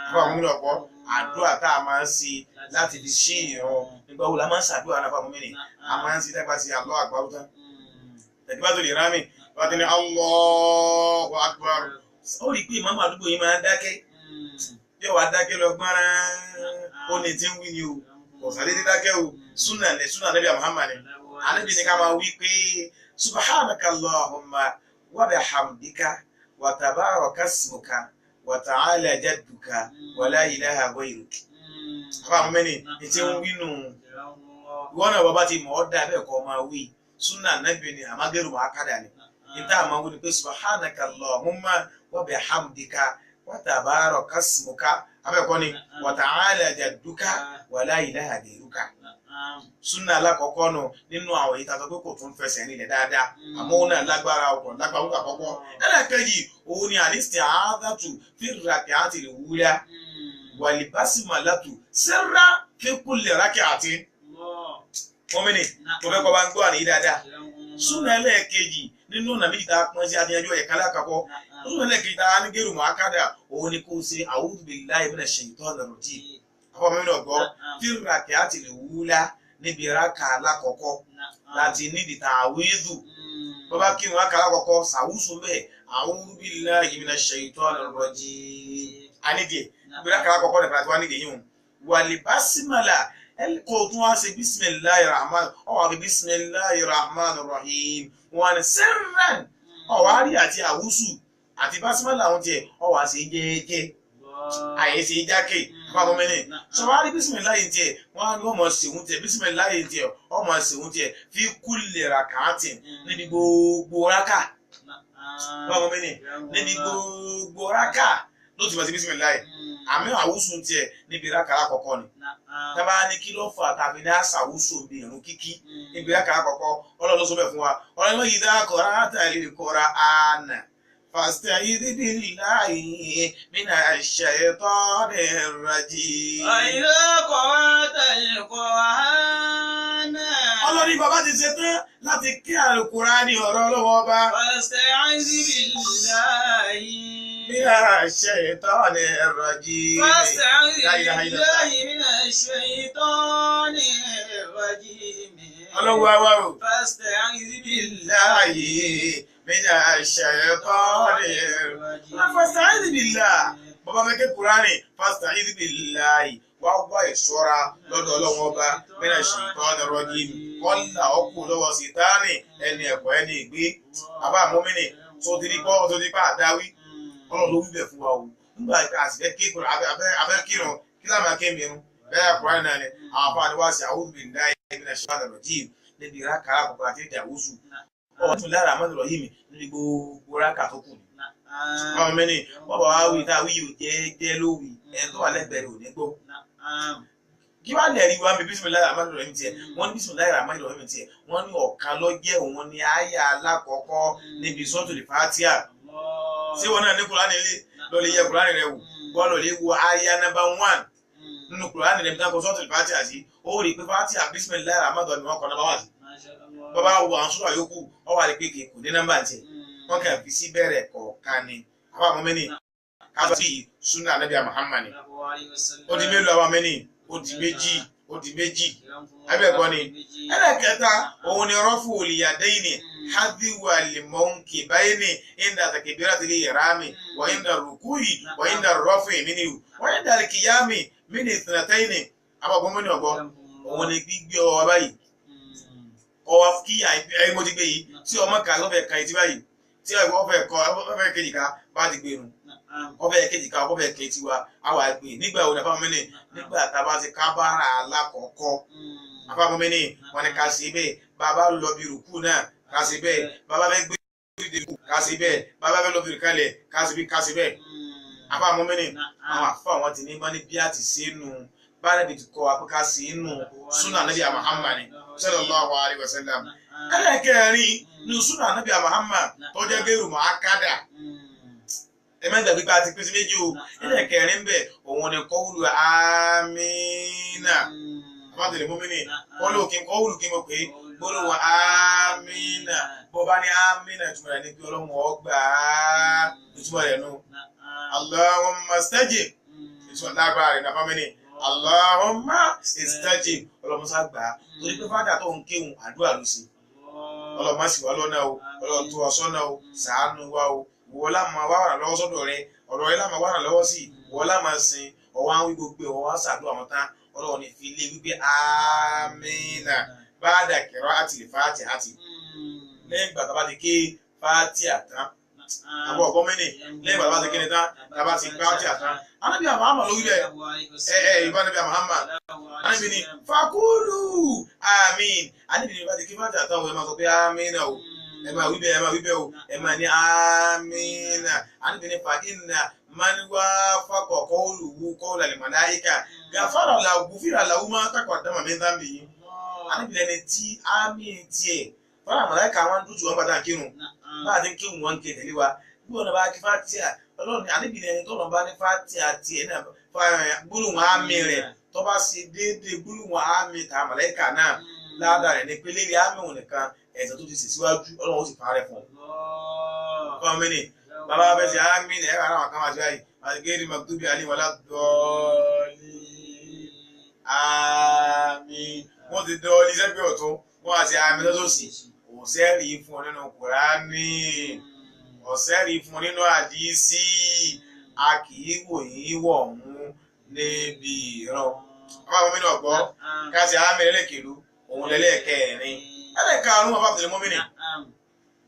S1: Àwọn ọmọ mi náà kọ́ àdúrà tá a máa ń ṣe láti fi ṣí ìrun. Nígbà wo la máa ń ṣàdúrà náà fáwọn mìíràn? A máa ń ṣe dágbà sí Allahu Akbar tán. Tẹ̀síwá tó lè rán mi wọ́n ti ní Allahu Akbar. Ó rí i pé ìmáàmù àdúgbò yìí máa ń dákẹ́. Yóò wá dákẹ́ lọ gbọ́nrán. Ó ní tí ń wí ni o. Kò sàdédé dákẹ́ o. Súnà ní súnà Ànábì Muhammad ni. Ànábì ní ká máa wí pé Subhanaka Allahumma wa bihamdika wa tabaraka ismuka wa ta'ala jadduka wa la ilaha ghayruk. Àbá àwọn mẹ́ni ní tí ń wí nù. Ìwọ náà bàbá ti mọ̀ ọ́ dá bẹ́ẹ̀ kọ́ máa wí. Súnà Ànábì ni àmágẹ́rù máa kádà ni. Níta àmọ́ wí ni pé Subhanaka Allahumma wa bihamdika wa tabaraka ismuka. Abẹ́ẹ̀kọ́ ni wa ta'ala jadduka wa la ilaha ghayruka. Súnà alákọ̀ọ́kọ́ nù nínú àwọn èyí tàbí pé kò tún fẹsẹ̀ nílẹ̀ dáadáa. Àmọ́ òun náà lágbára ọkọ̀ lágbára ọkọ̀ àkọ́kọ́. Ẹlẹ́ẹ̀kejì òun ni al-isti'adhatu fi rak'ati al-ula wal-basmalatu sirran fi kulli rak'atin. Wọ́n mí ni mo fẹ́ kọ́ bá ń gbọ́ àníyí dáadáa. Súnà ẹlẹ́ẹ̀kejì nínú ọ̀nà méjì tá a pọ́n sí adìyànjú ẹ̀ka lákàkọ́. Súnà ẹlẹ́ẹ̀kejì tá a ní gẹ́rù mọ́ akádà òun ni kó ṣe a'udhu billahi minash shaitanir rajim. Àwọn ọmọ mi náà gbọ́ fi rak'ati al-ula níbi rákà alákọ̀ọ́kọ́ láti nídìí tàwíìzù. Bàbá kí wọn rákà alákọ̀ọ́kọ́ sàwùsù bẹ́ẹ̀ a'udhu billahi minash shaitanir rajim. Anídìí ẹ̀ níbi rákà alákọ̀ọ́kọ́ nìkan láti wá nídìí yìí hùn. Wal-basmala kò tún wá ṣe bismillahir rahman ọwọ́ àfi bismillahir rahmanir rahim wọn ni sirran ọwọ́ àrí àti àwùsù àti basmala àwọn tiẹ̀ ọwọ́ àṣẹ jẹ́ẹ́jẹ́ àyè ṣe jákè àpapọ̀ mẹ́rin sọ̀rọ̀ bísímìláyì tiẹ̀ wọ́n á ní ọmọ ṣèwọ́n tiẹ̀ bísímìláyì tiẹ̀ ọmọ ṣèwọ́n tiẹ̀ fi kulli rak'atin níbi gbogbo rákà àpapọ̀ mẹ́rin níbi gbogbo rákà ló ti mọ̀ sí bísímìláyì àmì àwùsùn tiẹ̀ níbi rákà alákọ̀ọ́kọ́ ni tábà ní kí ló fà tàbí ní àṣàwùsùn bí irun kíkí níbi rákà alákọ̀ọ́kọ́ Ọlọ́run ló sọ bẹ́ẹ̀ fún wa Ọlọ́run yìí dá qara'ta al-Qur'ana fasta'idh billahi minash shaytanir rajim.
S2: وإذا قرأت القرآن
S1: Ọlọ́run bàbá ti ṣe tán láti kí Al-Qur'ani ọ̀rọ̀ Ọlọ́run ọba.
S2: فاستعذ بالله
S1: Minash shaytanir rajim.
S2: فاستعذ
S1: La ilaha illallah.
S2: بالله من الشيطان الرجيم
S1: Ọlọ́run wá wá o.
S2: فاستعذ
S1: Billahi minash shaytanir
S2: بالله
S1: Fasta'idh billah. Bàbá mẹ́kẹ́ Kùránì fasta'idh billahi wá wá ìṣọ́ra lọ́dọ̀ Ọlọ́run ọba minash shaytanir rajim. Kọ́là ọkù lọ́wọ́ sìtáànì ẹni ẹ̀kọ́ ẹni ìgbé. Àbá àmọ́mínì tó ti rí gbọ́ tó ti pa àdáwí. Ọlọ́run ló wí bẹ̀ fún wa o. Nígbà tí a sì fẹ́ kí abẹ́ kírun kí láàmú akémi irun bẹ́ẹ̀ Kùránì náà ni àwọn afáàní wá sí a'udhu billahi minash shaytanir rajim níbi rákà àkọ́kọ́ àti ìdàwùsù. Ọ̀tún lára àmọ́tò rọ̀ yìí mi níbi gbogbo rákà tó kù ni àwọn mẹ́ni wọ́n bá wá wí tá a wí yóò jẹ́ẹ́jẹ́ ló wí ẹni tó wà lẹ́gbẹ̀ẹ́ rẹ̀ ò ní gbọ́. Kí wàá lẹ̀ rí wa bí bisimilayi rahman rahim tiẹ̀ wọ́n ní bisimilayi rahman rahim tiẹ̀ wọ́n ní ọ̀kan ló jẹ́ òun ní àyà alákọ̀ọ́kọ́ níbi sọ́tò lè fatia. Ṣé wọn náà ní kúránì lé lọ́ọ́ lè yẹ kúránì rẹ wò wọ́n lọ́ọ́ lè wo àyà nàmbà 1 nínú kúránì rẹ bí wọ́n kọ sọ́tò lè fatia sí ó rí i pé fatia bisimilayi rahman rahim wọn kọ nàmbà 1 sí. Bàbá wo àwọn sọ́tò àyókù ọ wà lè pé kò ní nàmbà tiẹ̀ wọ́n kàn fi sí bẹ̀rẹ̀ kọ̀ọ̀kan ni àwọn àmọ́ mẹ́ni káfí sí sunna anabi Muhammad ó di mélòó àwọn mẹ́ni ó di méjì ó di méjì abẹ́ẹ̀kọ́ ni ẹlẹ́kẹta òun ni rọ́fù olùyàdẹ́yìnì hadiwa limọ́nkì báyìí ní inda takbiratil ihrami wà inda rukui wà inda rọ́fù ìmínú wà inda kìyàmì mínú ìsìnàtẹ́yìnì àbọ̀gbọ́n mọ́ni ọ̀gbọ́ òun ni gbígbé ọwọ́ báyìí ọwọ́ kí ẹ̀yìn mo ti gbé yìí tí ọmọ kà lọ́fẹ̀ẹ́ ka etí báyìí tí ọfẹ kọ ọfẹ kejì ká bá ti gbé nu ọfẹ kejì ká ọfẹ kejì wa àwa gbé nígbà wo ni afáfọmẹni nígbà tá a bá ti kábàárà alákọ̀ọ́kọ́ afáfọmẹni wọn ni ká ṣe bẹ́ẹ̀ bàbá lọ bí rùkú náà ká ṣe bẹ́ẹ̀ bàbá fẹ́ gbé ìdè ká ṣe bẹ́ẹ̀ bàbá fẹ́ lọ bí rìkálẹ̀ ká ṣe bí ká ṣe bẹ́ẹ̀ afáfọmẹni àwọn afọ àwọn ti ní mọ́ni bí a ti ṣe nù bára bí ti kọ́ wa pé ká ṣe nù súnà Ànábì Muhammad sallallahu alaihi wasallam. Ẹlẹ́kẹ̀rin ní súnà Ànábì Muhammad tó jẹ́ gẹ́rù mọ́ akádà Ẹ má gbàgbé pé a ti pín sí méjì o. Ẹlẹ́ẹ̀kẹrin bẹ̀ òun ni kọ́wùlù àmínà. Àbátẹ̀lẹ̀ mọ́mìnì kọ́wùlù kí mo pè é gbólóhùn àmínà. Bó bá ní àmínà ìtumọ̀ rẹ̀ ní pé Ọlọ́run ó gbà á, ìtumọ̀ rẹ̀ nù. Allahumma stajib, ìtumọ̀ lágbára rẹ̀ náà fámìnì. Allahumma istajib, Ọlọ́run sá gbà á. Torí pé fájà tó ń kéwòn àdúrà ló ṣe. Ọlọ́run má sì wá lọ́nà o, Ọlọ́run tó wa sọ́nà o, ṣàánú wa o. Ìwọ la máa wá ràn lọ́wọ́ sọ́dọ̀ rẹ, ọ̀rọ̀ rẹ la máa wá ràn lọ́wọ́ sí, ìwọ la máa sin, ọwọ́ àwọn gbogbo ọwọ́ á ṣàdúrà wọn tán. Ọlọ́run ní fi lé wípé àmínà báàdà kẹrọ àti lè fàátì àti. Lẹ́yìn ìgbà tá a bá ti ké fàátì àtán, àbọ̀ ọ̀gbọ́n mẹ́ni, lẹ́yìn ìgbà tá a bá ti kéde tán, tá a bá ti fàátì àtán. Anábì Muhammad ló wí bẹ́ẹ̀, ẹ ìbá Anábì Muhammad. Anábì ní fakulu àmín. Anábì ní bá ti ké fàátì àtán, òun ẹ máa sọ pé àmínà o. Ẹ máa wí bẹ́ẹ̀, ẹ máa wí bẹ́ẹ̀ o, ẹ máa ní àmínà. Anábì ní fa inna man wafaqa qawluhu qawla al-malaika gafara lahu gufira lahu ma taqaddama min dhanbihi. Anábì lẹni tí àmín tiẹ̀ fọlá màláíkà wọn dúdú wọn bàtà kírun bá a ti ń kírun wọn kí tẹ̀lé wa bí wọn bá kí fàtíà Ọlọ́run. Anábì lẹni tó lọ bá ní fàtíà tiẹ̀ náà gbólóhùn àmín rẹ̀ tó bá ṣe déédéé gbólóhùn àmín tà màláíkà náà ládàá rẹ̀ ní pé lérí àmín òun nìkan ẹ̀sẹ̀ tó ti sè síwájú Ọlọ́run ó sì parẹ́ fún un. Fún mi ni bàbá bẹ́ẹ̀ ṣe àmín ẹ̀rọ àwọn kan máa ṣe báyìí àti géèrè màkúbí alẹ́ wàlá dọ́ọ̀lì àmín. Wọ́n ti dọ́ọ̀lì sẹ́gbẹ̀ẹ́ ọ̀tún wọ́n á ṣe àmín lọ́sọ̀ọ̀sì. Kò sẹ́rìí fún ọ nínú Kùránì, kò sẹ́rìí fún ọ nínú àdísì. A kì í wò yín wọ̀ ọ̀hún níbi ìran. Bàbá mi náà gbọ́ ká ṣe àmín lẹ́lẹ́kẹ̀lú òun lẹ́lẹ́kẹ̀rin. Ẹlẹ́karùn-ún bàbá Abdul Mọ́mìnì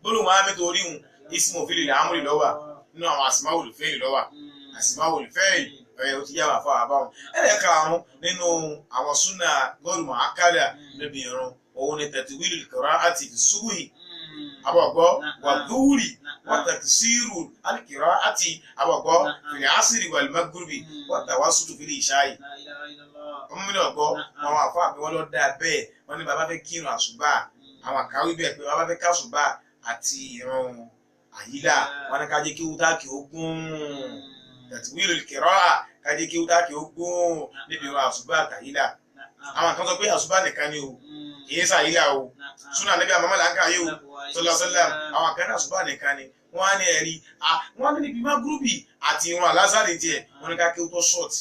S1: gbólóhùn àmín torí òun ismu fílì làámúrì lọ́wà nínú àwọn àsìmáwòlù fẹ́ẹ̀lì lọ́wà àsìmáwòlù fẹ́ẹ̀lì ẹ̀ ó ti yá wà fún àbáwọn. Ẹlẹ́karùn-ún nínú àwọn súnà gọ́ọ̀lù àkàdà níbi ìrun òun ni tẹ̀tùwìlì qira'ati subuhi àbọ̀gbọ́ wà dúrì wà tẹ̀tùsírù al-qira'ati àbọ̀gbọ́ fil asri wal maghribi wà tawassutu fil isha'i. Ọmọ mi náà gbọ́ àwọn àfọ àbí wọn lọ dáa bẹ́ẹ̀ wọ́n ní bàbá fẹ́ kírun àsùbá àwọn àkàwé bẹ́ẹ̀ pé bàbá fẹ́ kásùbá àti ìrun àyílà wọn ní ká jẹ́ kí wútáàkì ó gún tẹ̀tùwìlì qira'a ká jẹ́ kí wútáàkì ó gún níbi ìrun àsùbá àtàyílà. Àwọn kan sọ pé àsùbá nìkan ni o, kì í sàyílà o, súnà níbi àmọ́mọ́ là ń kà yìí o sọlọ́sọlá. Àwọn kan ní àsùbá nìkan ni wọ́n á ní ẹ̀rí wọ́n ní níbi mágúrúbì àti ìrun àlásàrì tiẹ̀ wọ́n ní ká kí ó tó ṣọ́ọ̀tì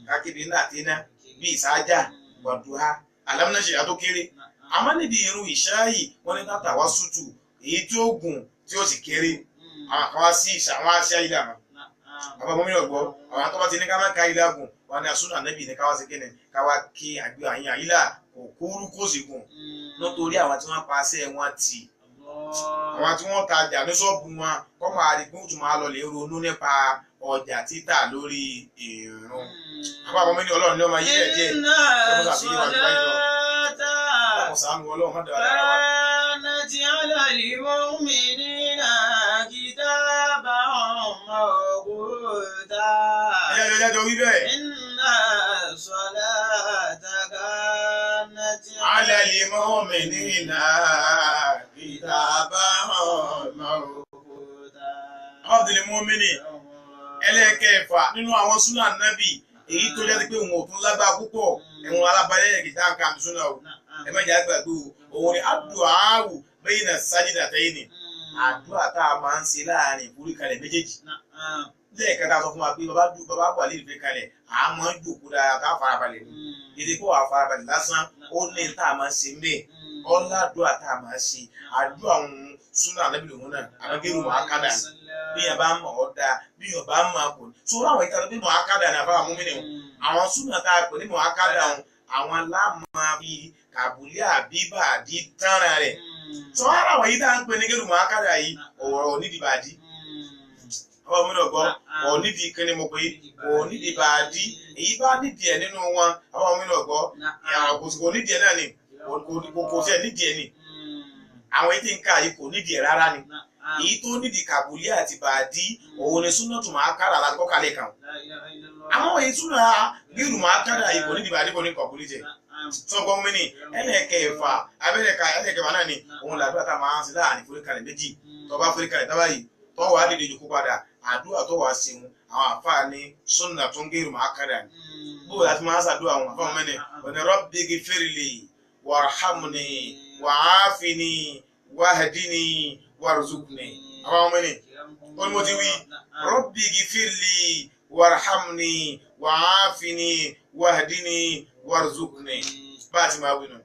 S1: ká kéde ńlá àti iná bí ìsáájà gbàdúrà alámúnáṣe àtó kéré. Àmọ́ níbi ìrun ìṣááyì wọ́n ní ká wá sútù èyí tí ó gùn tí ó sì kéré. Àwọn kan wá sí ìṣà wọn á ṣe àyílà mọ́. Bàbá mọ́mí náà gbọ́ àwọn tó bá ti ní ká má ka ilé àgùn wọn ní asúnà nẹ́bì ní káwá sí kíni káwá kí àgbẹ̀ àyìn àyílà kò kúrú kò sì gùn nítorí àwọn tí wọ́n pa aṣẹ́ wọn tì àwọn tí wọ́n tajà ní ṣọ́ọ̀bù wọn kọ́ máa rí pé ó tún máa lọ lè ronú nípa ọjà títà lórí ìrun. Bàbá mọ́mí ní Ọlọ́run ní ọmọ yí ẹ̀ díẹ̀ lọ́mọ sàfihàn wà nípa ìlọ lọ́mọ sàánú Ọlọ́run má dàgbà dára wa.
S2: كانت على المؤمنين كتابا موقوتا.
S1: Ẹjẹ́ jọjọ́ wí bẹ́ẹ̀.
S2: إن الصلاة كانت
S1: على المؤمنين كتابا
S2: موقوتا.
S1: Abdul Mumini ẹlẹ́ẹ̀kẹfà nínú àwọn súnà nábì èyí tó jáde pé òun ò tún lágbára púpọ̀ ẹ̀wọ̀n alábàárẹ̀ ẹ̀kì tá à ń ka àmì súnà o ẹ má jẹ́ àgbàgbé o òun ni àdùáwù bayna sajdatayni àdúrà tá a máa ń ṣe láàrin ìforíkalẹ̀ méjèèjì. Lẹ́ẹ̀kan tá a sọ fún wa pé bàbá wà lè fẹ́ kalẹ̀ à máa ń jòkó dára tá a farabalẹ̀ ni èdè kó wà farabalẹ̀ lásán ó ní tá a máa ń ṣe mbẹ́ ọ̀làdúrà tá a máa ń ṣe àdúrà òun súnà ànábì lòun náà àmọ́gẹ́rù mọ́ akádà ni bí yẹn bá mọ̀ ọ́ dáa bí yẹn bá mọ̀ kò ní. Sọ́rọ́ àwọn ìta bí mọ̀ akádà ni àfáà múmi ni o àwọn súnà tá a pè ní mọ̀ akádà òun àwọn aláàmà fi kàbúlé àbí bàdí tánra rẹ̀. Sọ́rọ́ àwọn yìí tá a ń pè ní gẹ́rù mọ́ akádà yìí ọ̀rọ̀ onídìí bàdí. Ọmọ mi náà gbọ́ onídìí kíni mo pé onídìí bàdí èyí bá nídìí ẹ̀ nínú wọn. Ọmọ mi náà gbọ́ kò nídìí ẹ̀ náà ni kò sí ẹ̀ nídìí ẹ̀ ni àwọn èyí tí ń ka yìí kò nídìí ẹ̀ rárá ni èyí tó nídìí kàbúlé àti bàdí òun ni súnà tó máa kára láti kọ́kálẹ̀ kan. Àmọ́ èyí súnà gírù máa kára yìí kò nídìí bàdí kò ní kàbúlé jẹ sọ́gbọ́n mi ni ẹlẹ́kẹ̀ẹ́fà abẹ́lẹ́ka ẹlẹ́kẹ̀ẹ́fà náà ni òun làdúrà tá a máa ń ṣe láàrin foríkalẹ̀ méjì. Tó bá foríkalẹ̀ tábà yìí tó wàá dìde jòkó padà Àdúrà tó wàá ṣe wọn, àwọn àfáà ní sunna tó ń gèrò máa kárí àná. Bó láti máa ṣàdúrà àwọn àfáà mẹ́ni ọ̀nà rabbi gifirli warhamni wa'afini wahdini warzuqni. Àwọn mẹ́ni ó ní mo ti wí rabbi gifirli warhamni wa'afini wahdini warzuqni. Bá a ti máa wí nù.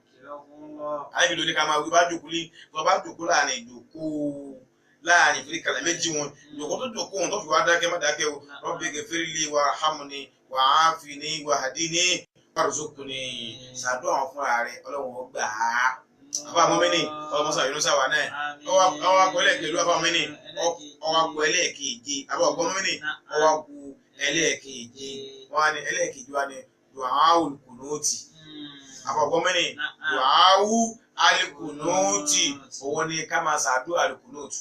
S1: Àyẹ̀bí ló ní ká máa wí bá jòkó lé bá jòkó láàrin ìjòkó láàrin ìfìríkalẹ̀ méjì wọn ìjòkó tó jòkó wọn tó fi wá dákẹ́ má dákẹ́ o rabbi gfirli warhamni wa'afini wahdini warzuqni. Ṣàdúrà wọn fúnra rẹ ọlọ́run ó gbà á. Àbá mọ́mìnì ọmọ sàyọ̀nù sàwà náà ọwọ́ akọ ẹlẹ́ẹ̀kẹ́lú àbá mọ́mìnì ọwọ́ akọ ẹlẹ́ẹ̀keje àbá ọgbọ́n mọ́mìnì ọwọ́ akọ ẹlẹ́ẹ̀keje wọn ni ẹlẹ́ẹ̀keje wọn ni du'aul kunuti. Àbá ọgbọ́n mọ́mìnì du'au alikunuti òun ni ká máa ṣàdúrà alikunuti.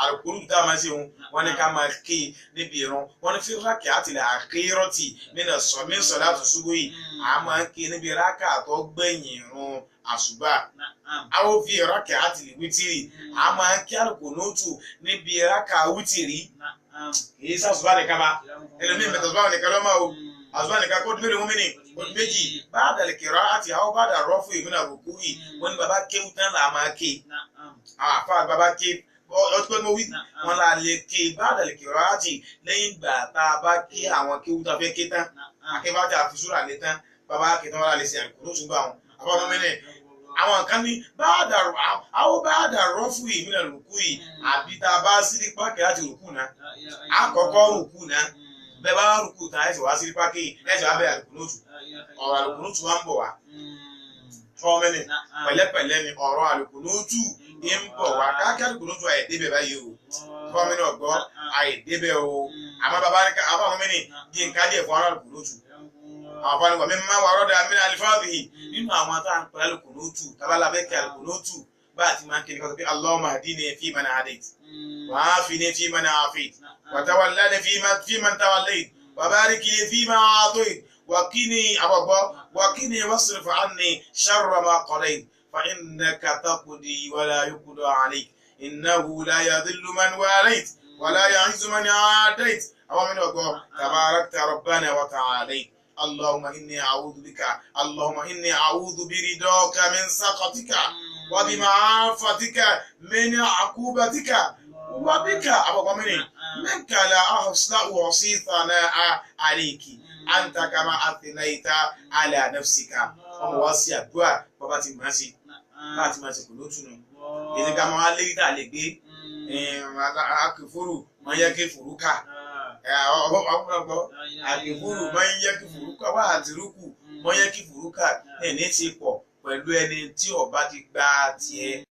S1: Alikunuti tá a máa ṣe òun wọn ni ká máa ké níbi ìrun wọn ni fi rákì àtìlẹ àkérọtì nínú sọmí sọlá tó ṣubú yìí a máa ń ké níbi rákà tó gbẹ̀yìn ìrun àṣùbà. Àwọn fi rákì àtìlẹ wítìrì a máa ń ké alikunuti níbi rákà wítìrì. Kì í sàṣùbà nìkan bá ẹlòmíì mẹ́ta ṣùbà nìkan lọ́mọ o àṣùbà nìkan kó dúró mú mi ní ọdún méjì bá dàlẹ̀ kẹrọ àti àwọn bá dà rọ́fù ìmúna rògbò yìí wọn ni bàbá kéwú tán là máa ké. Àwọn àfa bàbá ké ọtí pé mo wí wọn là lè ké bá dàlẹ̀ kẹrọ àti lẹ́yìn ìgbà tá a bá ké àwọn kéwú tá a fẹ́ ké tán akébájà àfisúrà lé tán bàbá ké tán wọn là lè ṣe àlùkò tó ṣùgbọ́n àwọn àbá ọmọ mẹ́rin àwọn kan ní àwọn bá dà rọ́fù ìmúna rògbò yìí àbí tá a bá sírí pákẹ́ láti rògbò náà àkọ́kọ́ rògbò náà bẹ́ẹ̀ bá rúkú tán ẹsẹ̀ wá sí pákí ẹsẹ̀ wá bẹ̀rẹ̀ àlùkùnútù. Ọ̀rọ̀ àlùkùnútù wa ń bọ̀ wá fọ́mẹ́nì pẹ̀lẹ́pẹ̀lẹ́ ni ọ̀rọ̀ àlùkùnútù ń bọ̀ wá káàkiri àlùkùnútù àìdébẹ̀ báyìí o fọ́mẹ́nì ọ̀gbọ́ àìdébẹ̀ o àmọ́ bàbá ní ká àwọn fọ́mẹ́nì di nǹkan díẹ̀ fún àlùkùnútù. Àwọn afọ́nì wà mímọ́ wà rọ́dà mí alifáàbì nínú àwọn tá à ń pè àlùkùnútù tábàlà bẹ́ẹ̀ kí àlùkùnútù bá a ti máa ń kéde kọ́sọ́ pé Allahumma hadini fi man hadayt wa afini fi man afayt وتولني فيمن توليت وبارك لي فيما أعطيت وقني وقني واصرف عني شر ما قضيت فإنك تقضي ولا يقضى عليك إنه لا يذل من واليت ولا يعز من عاديت. أو من تباركت ربنا وتعاليت. اللهم إني أعوذ بك اللهم إني أعوذ برضاك من سخطك وبمعافتك من عقوبتك وبك أبو مني منك لا أحصي ثناء عليك أنت كما أثنيت على نفسك. Ọmọ wa sí àdúrà bàbá ti máa ṣe bá ti máa ṣe kò lótú nù èdè ká máa lé tá a lè gbé akèfúrú máa ń yẹ kí fúrú ká ọ̀pọ̀lọpọ̀ akèfúrú máa ń yẹ kí fúrú ká wà àtìrúkù máa ń yẹ kí fúrú ká ní ti pọ̀ pẹ̀lú ẹni tí ọba ti gba tiẹ̀.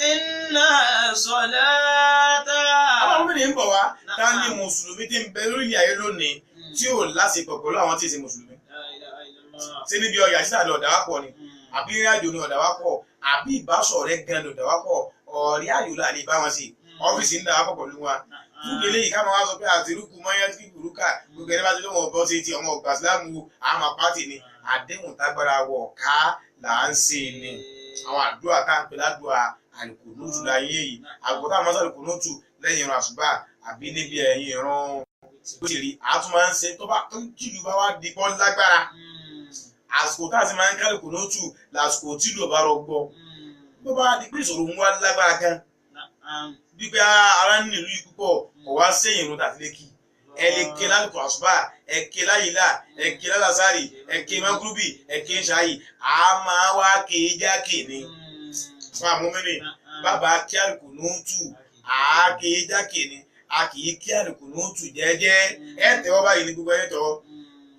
S2: Inna salata.
S1: Àwọn ọmọbìnrin ń bọ̀ wá ta ni mùsùlùmí tí ń bẹ lórí ayé lónìí tí ò lásìkò pẹ̀lú àwọn tí ì ṣe mùsùlùmí. Ṣé níbi ọjà títà ni ọ̀dà wá pọ̀ ni àbí ìrìn àjò ni ọ̀dà wá pọ̀ àbí ìbásọ̀rẹ́ gan ni ọ̀dà wá pọ̀ ọ̀rẹ́ àyò là lè bá wọn sí ọ́fíìsì ń dà wá pọ̀ pẹ̀lú wọn. Fúkì eléyìí ká máa wá sọ pé àti rúkú mọ́yá sí burúkà gbogbo ẹni bá ti lóun ọ̀bọ sí ti ọmọ ọgbà sílámù àmọ́ pátì ni àdéhùn tágbára wọ̀ ká là ń ṣe ni. Àwọn àdúrà tá à ń pè ládùúà àlùkùnútù láyé yìí àgùkọ táwọn mọ́sá àlùkùnútù lẹ́yìn ìrun àsùbá àbí níbi ẹ̀yìn ìrun òtìrí àtún máa ń ṣe tó bá tó tìlú bá wá di pọ́n lágbára àsìkò tá a sì máa ń kálùkùnútù lásìkò tìlú ọba rọgbọ bó bá di pé ìṣòro ń wá lágbára gan wípé ara ń nílùú yìí púpọ̀ kò wá sẹ́yìn ìrun tàbí lẹ́kì ẹ lè ké lálùkò àsùbá ẹ ké láyìlá ẹ ké lálàsárì ẹ ké mẹgúrúbì ẹ ké ṣáyì a máa wá ké jákè ni fún àmúmínì bàbá kí àlùkùnútù a ké jákè ni a kì í kí àlùkùnútù jẹ́jẹ́ ẹ tẹ́wọ́ báyìí ní gbogbo ẹ tẹ́wọ́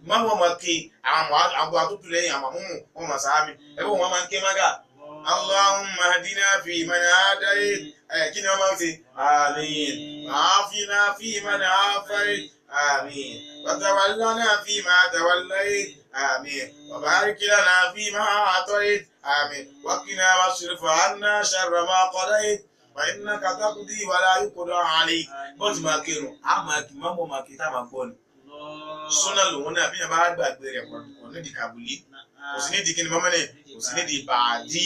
S1: mọ́mọ́ máa ké àwọn àwọn àtúntò lẹ́yìn àwọn àmúmù wọn máa sáámi ẹ bó wọn máa ń ké mága Allahumma hadina fi man hadayt kí ni wọ́n máa ń ṣe àmín àáfínà fi man àáfáyt àmín wàtàwálánà fi ma tawallayt àmín wàbáríkì lana fi ma àtọ́yt àmín wàkínà wasrif anna sharra ma qadayt wa innaka taqdi wa la yuqda alayk. Bó ti máa kírun á máa kí mọ́mọ́ máa kí tá a máa gbọ́ ni. Súnà lòun náà bí yẹn bá gbàgbé rẹ̀ kò nídìí kàbùlí kò sí nídìí kíni mọ́mọ́ni kò sí nídìí bàdí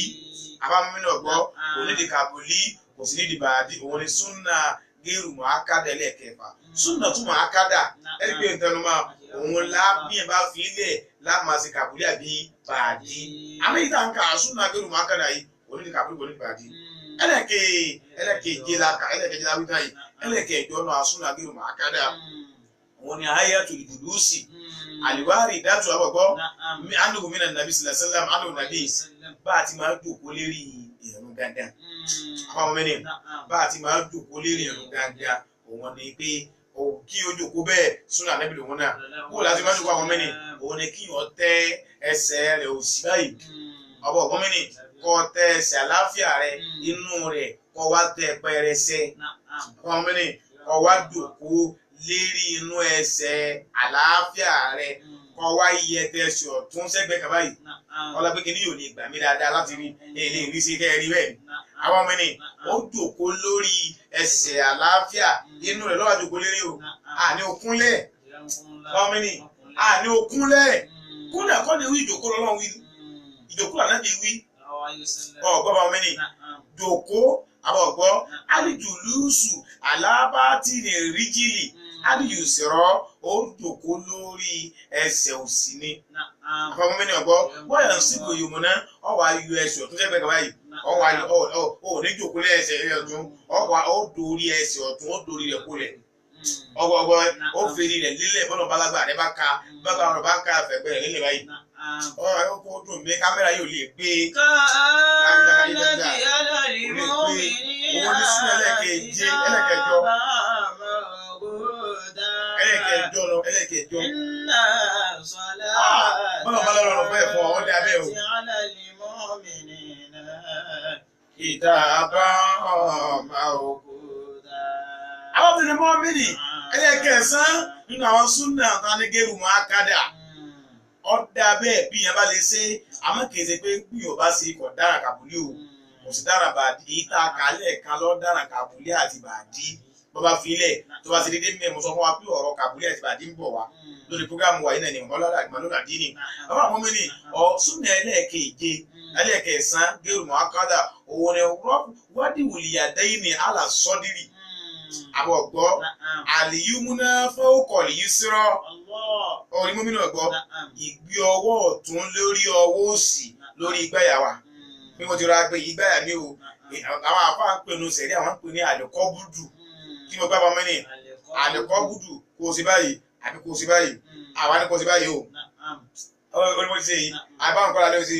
S1: abámọ́mí náà gbọ́ kò nídìí kàbùlí kò sí nídìí bàdí òun ni súnà gẹ́rù mọ́ akádà ẹlẹ́ẹ̀kẹfà súnà tún mọ́ akádà ẹni pé ntẹnumọ́ òun lá bí ẹ bá fi ilẹ̀ láàmà sí kàbúlẹ̀ àbí bàdí àmì ìta ń ka súnà gẹ́rù mọ́ akádà yìí òní ní kàbúlẹ̀ òní bàdí ẹlẹ́ẹ̀keje la kà ẹlẹ́ẹ̀keje la wí náà yìí ẹlẹ́ẹ̀kẹjọ náà súnà gẹ́rù mọ́ akádà òun ni hayatul julusi àlùwárì dátù àbọ̀gbọ́ ánùkù mí nàbí sallam ánùkù nàbí bá a ti máa jòkó lérí ìrun dandan àwọn ọmọ mẹ́rin bá a ti máa jòkó lérí ìrun dandan òun ni pé kí o jòkó bẹ́ẹ̀ súnà nẹ́bí lòun náà kó láti máa jòkó àwọn mẹ́rin òun ni kí wọ́n tẹ ẹsẹ̀ rẹ̀ òsì báyìí ọ̀bọ̀ ọ̀gbọ́n mẹ́rin kó tẹ ẹsẹ̀ àláfíà rẹ̀ inú rẹ̀ kó wá tẹ pẹrẹsẹ àwọn mẹ́rin kó wá jòkó lérí inú ẹsẹ̀ àlàáfíà rẹ̀ kó wá yẹ tẹsí ọ̀tún sẹ́gbẹ̀ẹ́ kan báyìí ọlọpẹ kìíní yóò lè gbà mí dáadáa láti rí èlé ìrísí kẹ rí bẹ́ẹ̀ àwọn ọmọ ẹni ó jòkó lórí ẹsẹ̀ àlàáfíà inú rẹ̀ lọ́wọ́ jòkó lérí o àní òkúnlẹ̀ ọmọ ẹni àní òkúnlẹ̀ kúnlẹ̀ kọ́ ni wí ìjòkó lọ́lọ́run wí ìjòkó lànà bí wí ọ̀gbọ́n ọmọ ẹni jòkó àbọ̀gbọ́ alìjùlùsù alábàtì ní ríjìlì alìyùsọ̀rọ̀ ó jòkó lórí ẹsẹ̀ òsì ni àfọwọ́n mi ọ̀gbọ́ bóyá ń síbò yòmù náà ọ̀wà yọ ẹsẹ̀ ọ̀tún sẹ́gbẹ̀ẹ́ kaba yìí ọ̀wà ò ní jòkó lé ẹsẹ̀ rẹ̀ ọ̀tún ọ̀wà ó dorí ẹsẹ̀ ọ̀tún ó dorí rẹ̀ kólẹ̀ ọgbọgbọ ó fèrè rẹ̀ lílẹ̀ bọ́lọ̀ balagba rẹ̀ bá ka bàbá rẹ̀ bá ka fẹ̀gbẹ́ rẹ̀ lílẹ̀ báyìí ọ̀ kó dùn mí kámẹ́rà yóò lè gbé òun ní sún ẹlẹ́kẹ̀ẹ́jẹ ẹlẹ́kẹ̀ẹ́jọ ẹlẹ́kẹ̀ẹ́jọ lọ ẹlẹ́kẹ̀ẹ́jọ. Bọ́lá bá lọ́rọ̀ lọ fún ẹ̀fọ́ ọ́ dá bẹ́ẹ̀ o. Ìta bá ọmọ òkú. Àwọn tó ní mọ́mìnì ẹlẹ́kẹ̀ẹ́sán nínú àwọn súnà tánígẹ́rù mọ́ akádà. Ọ̀dà bẹ́ẹ̀ bí yẹn bá lè ṣe àmọ́ kìí ṣe pé bí yóò bá ṣe kọ̀ dára kàbúlé o. Kò sí dára bàdí èyí tá a kálẹ̀ kan lọ́ dára kàbúlé àti bàdí bọ́ba filẹ̀ tó bá ṣe dédé mẹ́mu sọ fún wa pé ọ̀rọ̀ kàbúlé àti bàdí ń bọ̀ wá lórí programu wa yìí náà ni ìmọ̀lódà dín ní. Bàbá àwọn mọ́mìnì ọ̀ súnà ẹlẹ́ẹ̀keje ẹlẹ́ẹ̀kẹsán gẹ́rù mọ́ akádà òun ni wádìí wòlíyàdẹ́yìn ní àlà sọ́dírì àbọ̀ gbọ́ àlìyúmúná fọ́ọ̀kọ̀lì yìí sírọ́ orí mọ́mìnì ọ̀gbọ́ ìgbé ọwọ́ ọ̀tún lórí ọwọ́ òsì lórí ìgbáyà wa bí mo ti ra pé ìgbáyà mi o àwọn àfa ń pè ní sẹ̀rí àwọn ń pè ní àlùkọ́bùdù kí mo gbá bá mẹ́rin àlùkọ́bùdù kò sí báyìí àbí kò sí báyìí àwa ni kò sí báyìí o orí mo ti ṣe yìí àbáwọn kọ́ra ló ṣe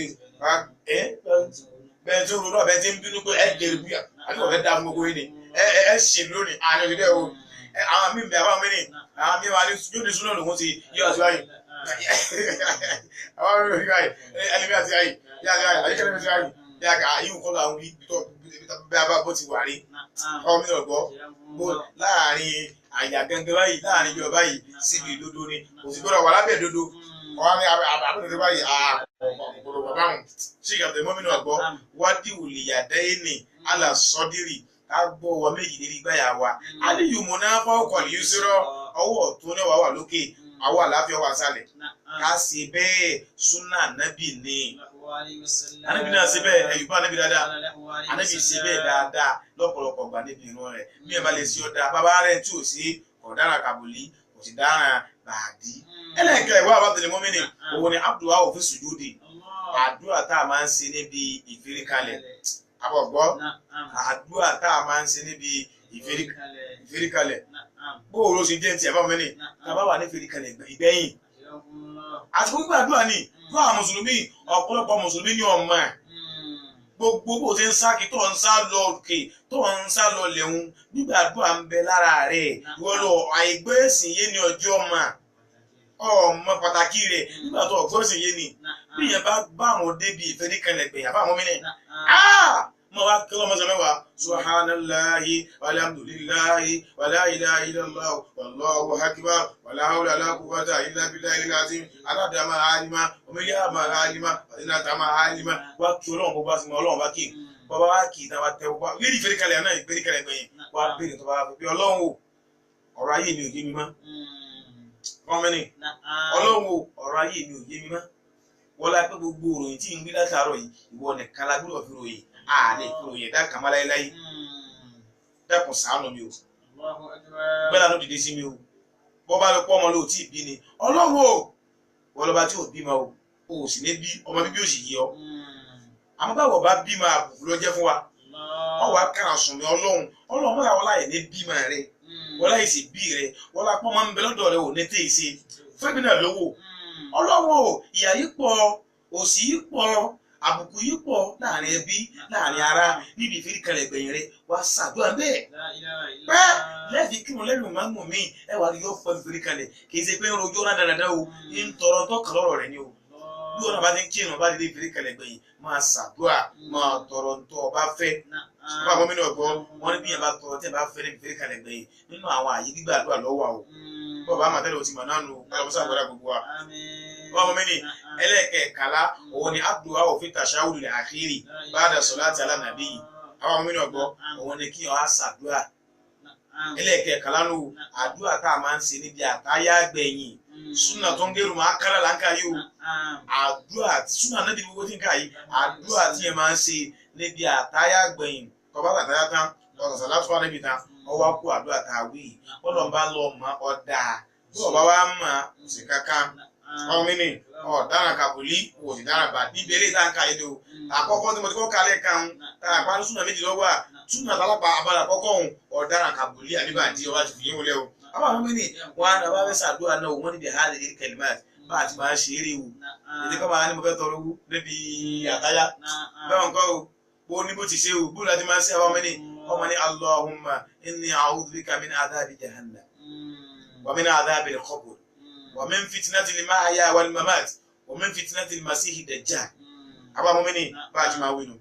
S1: ẹ bẹ́ẹ̀ tí ó ronú àbẹ́ tí ń bínú pé ẹ dèrè bíyà àbí wọ́n fẹ́ dá fún gbogbo yìí ni ẹ ẹ ṣe lónìí àná ìdílé o àwọn míì bẹ àwọn mìíràn àwọn míì wà ní yóò ní súná lòun ti yóò àti báyìí àwọn míì báyìí ẹlẹ́mìí àti báyìí yóò àti báyìí àyíkẹ́lẹ́ mi ti báyìí yóò àti àyíwò kọ́ làwọn wí bí a bá bó ti wà rí ọmọ mi ọ̀gbọ́ bó láàrin àyà gangan báyìí láàrin yọ báyìí síbi ìdodo ni kò sì gbọ́dọ̀ wà lábẹ́ ìdodo ọ̀hún ni àbúrò báyìí àkòkòrò bàbá wọn ṣé ìgbà mọ́mí náà gbọ́ wádìí òlìyàdẹ́yìnì alàsọ́dírì ká gbọ́ wọ méjì lérí gbáyà wa aliyùmọ̀ náà fọ́ọ̀kọ̀ lè sírọ́ ọwọ́ ọ̀tún náà wà wà lókè àwọ̀ àlàáfíà wà sálẹ̀ ká ṣe bẹ́ẹ̀ súnà nábì ni anábì náà ṣe bẹ́ẹ̀ ẹ̀yùbá anábì dáadáa anábì ṣe bẹ́ẹ̀ dáadáa lọ́pọ̀lọpọ̀ gbà níbi ìran rẹ̀ bí ẹ bá lè ṣe ọ́ dáa bàbá rẹ̀ tí ò sí ọ̀daràn kàbùlí kò sì dáràn bàdí. Ẹlẹ́ẹ̀kẹ́ ìwà àbátẹ̀lẹ̀ mọ́mìnì òun ni abdullah òfin sùjúdì àdúrà tá a máa ń ṣe níbi ìfẹ́ríkalẹ̀ àbọ̀gbọ́ àdúrà tá a máa ń ṣe níbi ìfẹ́ríkalẹ̀ bóòrò ṣe jẹ́ ti àbá mọ́mìnì tá a bá wà ní ìfẹ́ríkalẹ̀ ìgbẹ̀yìn àti gbogbo àdúrà ni fún àwọn mùsùlùmí ọ̀pọ̀lọpọ̀ mùsùlùmí ní ọmọ ẹ̀ gbogbo bó ṣe ń sá kí tó ń sá lọ òkè tó ń sá lọ lẹ́hún nígbà àdúrà ń bẹ lára rẹ̀ wọ́n lọ àìgbé ẹ̀sìn yé ni ọjọ́ mà ọmọ pàtàkì rẹ̀ nígbà tó ọgbọ́n ẹ̀sìn yé ni bí yẹn bá bá àwọn débi ìfẹ́ ní kanlẹ̀ gbẹ̀yà fún àwọn mìíràn mo wá kí ọmọ sọ mẹ́wàá subhanallahi walhamdulillahi wala ilaha illallah wallahu akbar wala hawla wala quwwata illa billahil azim aládàámà alima omíyàmà alima àdínàtàmà alima wá kí ọlọ́run bó bá sí mọ ọlọ́run bá kí bàbá wá kí ìtàn wá tẹ wá lérí ìfẹ́ríkalẹ̀ náà ìfẹ́ríkalẹ̀ gbẹ̀yìn wá béèrè tó bá wá pé ọlọ́run o ọ̀rọ̀ ayé mi ò yé mi mọ́ kọ́mínì ọlọ́run o ọ̀rọ̀ ayé mi ò yé mi mọ́ wọ́n lá pé gbogbo òròyìn tí ń gbé látàárọ̀ yìí ìwọ nìkan la gbọ́dọ̀ fi ròyìn àlè fi ròyìn ẹ̀dá kan mọ́ láéláé dákun ṣàánú mi o Bẹ́ẹ̀ lánàá dìde sí mi o. Bọ́ bá lọ pọ́ ọmọ lóò tí ì bí ni. Ọlọ́run o, wọ́n lọ́ba tí ò bímọ o, o sì ní bí ọmọ bíbí ò sì yí ọ. Àmọ́ báwo bá bímọ àbùkù ló jẹ́ fún wa. Ọwọ́ akara sùn mi Ọlọ́run, Ọlọ́run mọ́ra wọlá yìí ní bímọ rẹ, wọlá yìí sì bí rẹ, wọlá pọ́n máa ń bẹ lọ́dọ̀ rẹ ò ní tẹ̀ ṣe. Fẹ́mi náà lówó. Ọlọ́run o, ìyà yìí pọ̀, òṣì yìí pọ̀, àbùkù yìí pọ̀ láàrin ẹbí, láàrin ara, níbi ìfẹ́ríkalẹ̀ gbẹ̀yìn rẹ, wá ṣàdúrà bẹ́ẹ̀. Pẹ́ lẹ́ẹ̀fi kí wọn lẹ́nu máa ń mú mi, ẹ wà yóò fọ́ ìfẹ́ríkalẹ̀, kì í ṣe pé ń rojọ́ náà dáadáa o, ń tọrọ tọkàn lọ́rọ̀ rẹ ni o. Bí wọn bá ti ń kírun bá ti dé ìfẹ́ríkalẹ̀ gbẹ̀yìn, máa ṣàdúrà, máa tọrọ ntọ́ ọba fẹ́. Bá àwọn mìíràn gbọ́, wọ́n ní bí yẹn bá tọrọ tẹ́ bá fẹ́ níbi ìfẹ́ríkalẹ̀ gbẹ̀yìn nínú àwọn àyè gbígbàdúrà lọ́wọ́ o. Bọ́ọ̀ bá màtẹ́lẹ̀ o ti mọ̀ náà nù, kọ́lọ́mọ́sá àgbàdà gbogbo wa. Bọ́ọ̀ mọ́ mi ní ẹlẹ́ẹ̀kẹ̀kàlá òun ni abdul awòfin tàṣáwùlù lè àkírì ba'da salati ala nàbí yìí. Àwọn mìíràn gbọ́, òun ni kí wọ́n á ṣàdúrà. Ẹlẹ́ẹ̀kẹ̀kàlá nù, àdúrà tá a máa ń ṣe níbi àtáyá gbẹ̀yìn. Súnà tó ń gẹrù máa kára là ń kà yìí o. Àdúrà súnà náà di gbogbo tí ń kà yìí. Àdúrà tí yẹn máa ń ṣe níbi àtáyá gbẹ̀yìn. Tọ́ba àtáyá tán, ọ̀sán láti fún ànábì tán, ọwọ́ kó àdúrà tá a wí. Bọ́lọ̀ ń bá lọ mọ́ ọ̀dà. Bọ́ọ̀ bá wá mọ̀ sí kankan. Ọmọ mi ni ọ̀daràn kàbùlí òsì dára bá níbi eré tá à ń kà yìí ni o. Àkọ́kọ́ tí mo ti kọ́ kalẹ̀ kan tá a pa súnà méjì lọ́wọ́ à súnà tálápà abala kọ́kọ́ òun ọ̀daràn kàbùlí àbíbàdí ọba ti fi yín wọlé o. Àwọn ọmọ mi ni wọn á bá fẹ́ sàdúrà náà wọ́n níbi àhálẹ̀ ní kẹlímàt bá a ti máa ṣe eré o. Èdè kọ́ máa ní mo fẹ́ tọrọ owó níbi àtáyá. Bẹ́ẹ̀ nǹkan o, bó ní bó ti ṣe o, bó láti máa ṣe àwọn ọmọ ní ọmọ ní Allahumma inni a'udhu bika min adhabi jahannam wa min adhabi al-qabr wa min fitnati al-mahya wal-mamat wa min fitnati al-masihi dajjal. Àbá mọ́mí bá a ti máa wí nu.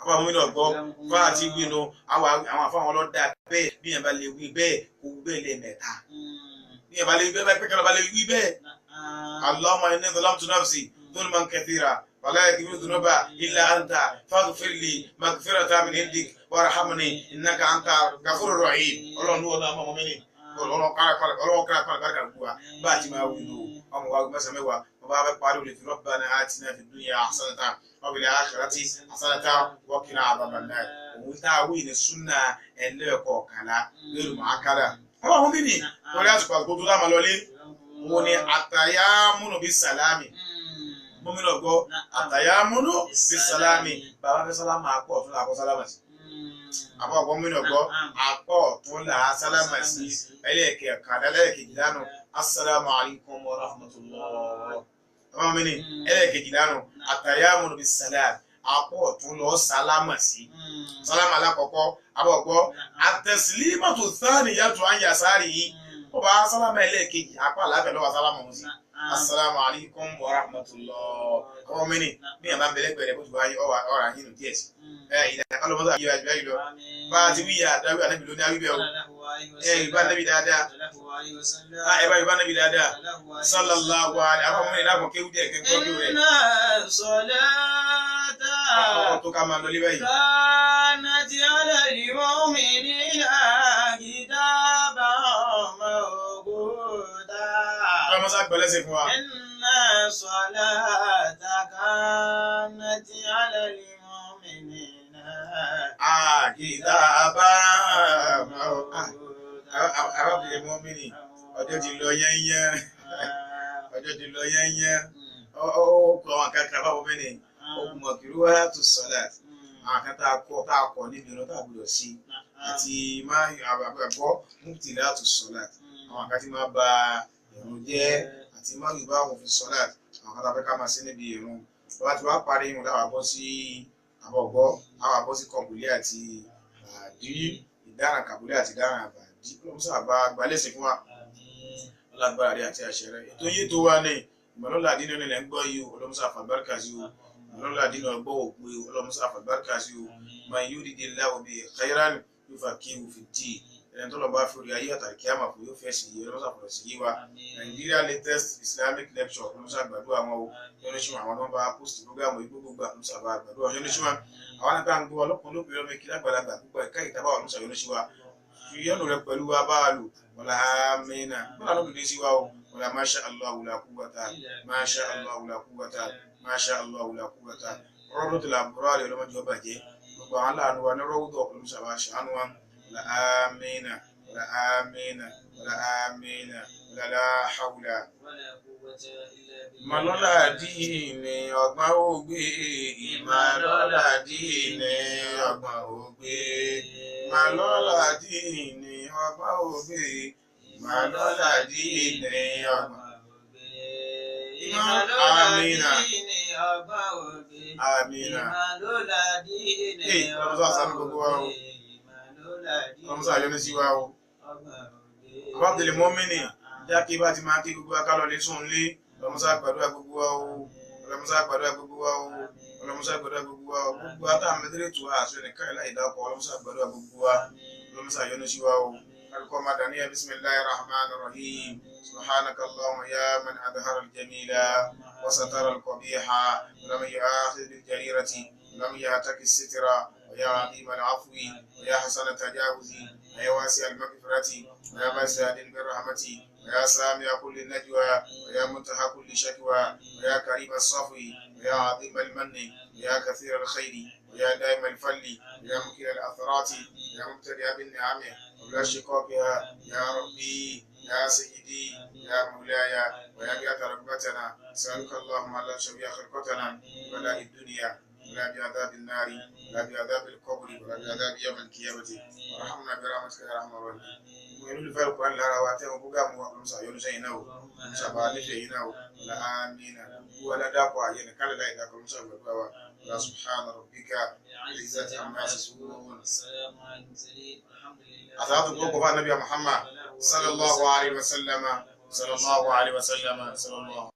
S1: Àbá mọ́mí ọ̀gbọ́ bá a ti wí nu àwọn àfáwọn ọlọ́dà bẹ́ẹ̀ bí yẹn bá lè wí bẹ́ẹ̀ kó wí bẹ́ẹ̀ lẹ́ẹ̀mẹ́ta. Bí yẹn bá lè wí bẹ́ẹ̀ pé kí bá lè wí bẹ́ẹ̀. Allahumma inni zalamtu nafsi dhulman kathira wala yaghfiru dhunuba illa anta faghfir li maghfiratan min indik warhamni innaka anta ghafurur rahim. Ọlọ́run ló wọlé ọmọ mọ́mí ọlọ́run kára kára gbogbo wa bá a ti máa wí nu ọmọ wa mẹ́sàn-án mẹ́wàá bàbá bẹ parí olè fi rabbana atina fid dunya hasanatan wa fil akhirati hasanatan wa qina adhaban nar. Òun tá a wí ní súnà ẹlẹ́ẹ̀kọ̀ọ̀kànlá lórí màákàrà. Ọmọ àwọn mímì lórí àsìkò àsìkò tó dáa máa lọlé òun ni àtàyámúnú bí sàlámì. Mọ́mí lọ gbọ́ àtàyámúnú bí sàlámì. Bàbá fẹ́ sálámà àpọ̀ ọ̀tún là kọ́ sálámà sí. Àbọ̀ ọ̀gbọ́n mọ́mí lọ gbọ́ àpọ̀ ọ̀tún là sálámà sí. Ẹlẹ́ẹ̀kẹ̀kànlá ẹlẹ́ẹ̀kejì lánàá. Assalamu alaikum wa rahmatullah. Ọmọ mi ni ẹlẹ́ẹ̀kejì lánàá àtàyámúnú bí sàlámì àpọ̀ ọ̀tún lọ sálámà sí. Sálámà alákọ̀ọ́kọ́ àbọ̀gbọ́ àtẹ̀sílímọ̀tò sáàni yàtọ̀ àyà sáré yìí. Ó bá sálámà ẹlẹ́ẹ̀kejì apá àlàáfíà lọ́wọ́ sálámà òun sí. Assalamu alaikum wa rahmatullah. Ọmọ mi ni bí yàrá ń bẹ̀rẹ̀ pẹ̀lẹ́ bó ti wáyé ọ̀rọ̀ àyìn nù díẹ̀ sí. Ẹ ìlà alọ́mọdé àyè àjùbá yìí lọ. Bá a ti wí yà dáwí ànábì lóní awíbẹ̀ o. Ẹ ìbá ànábì dáadáa. Ẹ bá ìbá ànábì dáadáa. Sallallahu alaihi àwọn ọmọ mi ní láàbọ̀ kéwú díẹ̀ kẹ́kọ̀ọ́ kéwú rẹ̀.
S2: Inna salata
S1: Àwọn tó ká máa lọ lé báyìí.
S2: kanat ala al-mu'minina kitaban mawquta.
S1: Ọlọ́mọsá gbọ́lẹ́sẹ̀ fún wa.
S2: Inna salata kanat ala al-mu'minina
S1: Àkìtàbá arábìnrin mọ́mìnì ọjọ́ ti lọ yẹ́nyẹ́ ọjọ́ ti lọ yẹ́nyẹ́ ó kọ àwọn kankan bá mọ́mìnì ó kù mọ̀ kí wọ́n tó sọ̀lá àwọn kan tá a kọ níbi ìran tá a gbọdọ̀ sí àti má àgbàgbọ́ mufti láti sọ̀lá àwọn kan tí máa ba ìrun jẹ́ àti má yorùbá àwọn òfin sọ̀lá àwọn kan tá a fẹ́ ká máa sí níbi ìrun bá ti wá parí ìrun láwa bọ́ sí àbọ̀gbọ́ àwọn àbọ̀ sí kọ̀bùlé àti àdí ìdáràn kàbùlé àti ìdáràn àbàdí ọlọ́mùsà bá gbalẹ́sìn fún wa ọlágbára rẹ àti àṣẹ rẹ ètò yìí tó wà ní ìmọ̀lọ́lá àdínà nílẹ̀ ń gbọ́ yìí o ọlọ́mùsà àfàgbárkà sí o ìmọ̀lọ́lá àdínà ọgbọ́ òpó o ọlọ́mùsà àfàgbárkà sí o man yuridillahu bihi khairan yufaqihu fid-din ẹni tó lọ bá fi orí ayé àtàkì àmà fún yóò fẹ́ sí yìí ọlọ́mùsà fọ̀rọ̀ sí yìí wa Nigeria latest Islamic lecture ọlọ́mùsà gbàdúrà wọn o yọlọ́sùn àwọn tó ń bá post program yìí gbogbo gbà ọlọ́mùsà bá gbàdúrà yọlọ́sùn àwọn àti àǹgbọ̀ ọlọ́kùnrin lóbìnrin ọmọ ìkílẹ̀ àgbàlagbà gbogbo ẹ̀ka ìtàbá ọlọ́mùsà yọlọ́sùn wa yọnu rẹ pẹ̀lú wa bá a lò wàlá amínà bọ́lá ló dìde sí wa o wàlá masha Allah wàlá quwwata masha Allah wàlá quwwata masha Allah wàlá quwwata rọ́dún tó la bọ́rọ̀ àlè ọlọ́mọdé ọba jẹ́ gbogbo àwọn aláàánú wa ní rọ́wùdọ̀ ọlọ́mọṣàbá ṣàánú wa wàlá amínà. Wala amina. Wala amina. Wala la hawla.
S2: ولا قوة إلا بالله.
S1: Ìmọ̀lọ́lá díìnì ọgbọ́n ògbé. Ìmọ̀lọ́lá díìnì ọgbọ́n ògbé. Ìmọ̀lọ́lá díìnì ọgbọ́n ògbé. Ìmọ̀lọ́lá díìnì ọgbọ́n. Amina. Amina. Ee, ọlọ́mọsá àṣà gbogbo wa o. Ọlọ́mọsá àyọ́nú sí wa o. Abdul Mọ́mìnì, jákè bá ti máa kí gbogbo akálọ̀ lè sùn lé. Ọlọ́mọsá gbàdúrà gbogbo wa o. Ọlọ́mọsá gbàdúrà gbogbo wa o. Ọlọ́mọsá gbàdúrà gbogbo wa o. Gbogbo wa tá à ń bẹ́tẹ̀rẹ̀ tó àṣọ nìkan láì dákọ̀. Ọlọ́mọsá gbàdúrà gbogbo wa. Ọlọ́mọsá yọ́nú sí wa o. Alukọ́ máa dàníyà bisimilahi rahman rahim. Subhanaka Allahumma ya man adhara al-jamila wa satara al-qabiha wa lam yu'akhidh bil-jarirati wa lam yahtaki as-sitra wa ya azim al-afwi wa ya hasan at-tajawuzi wa ya wasi al-maghfirati wa ya basi al-rahmati wa ya sami'a kulli najwa wa ya muntaha kulli shakwa wa ya karim as-safwi wa ya azim al-manni wa ya kathir al-khayri wa ya daim al-falli wa ya mukil al-atharati wa ya mubtadi'a bin-ni'ami ولا شقاقها يا ربي يا سيدي يا مولاي ويا بيات رغبتنا سألك اللهم لا تشبيه خلقتنا ولا الدنيا ولا بعذاب النار ولا بعذاب القبر ولا بعذاب يوم القيامة وارحمنا برحمتك يا أرحم الراحمين. Olùfẹ́ Al-Qur'an lára wa tẹ́wọ̀n búgàmù wa ọlọ́mùsà yọ́nú sẹ́yìn náà o ọlọ́mùsà bá nífẹ̀ẹ́ yìí náà o ọlá àmín wọlé dàpọ̀ àyẹ̀ nìkan lè láì dàpọ̀ ọlọ́mùsà gbàgbà wa ọlá subhana rabbika izzati amma yasifun.
S2: والسلام على المرسلين والحمد لله.
S1: Àtàwọn tó gbọ́ Nabi Muhammad sallallahu alayhi wa sallam sallallahu alayhi wa sallam sallallahu.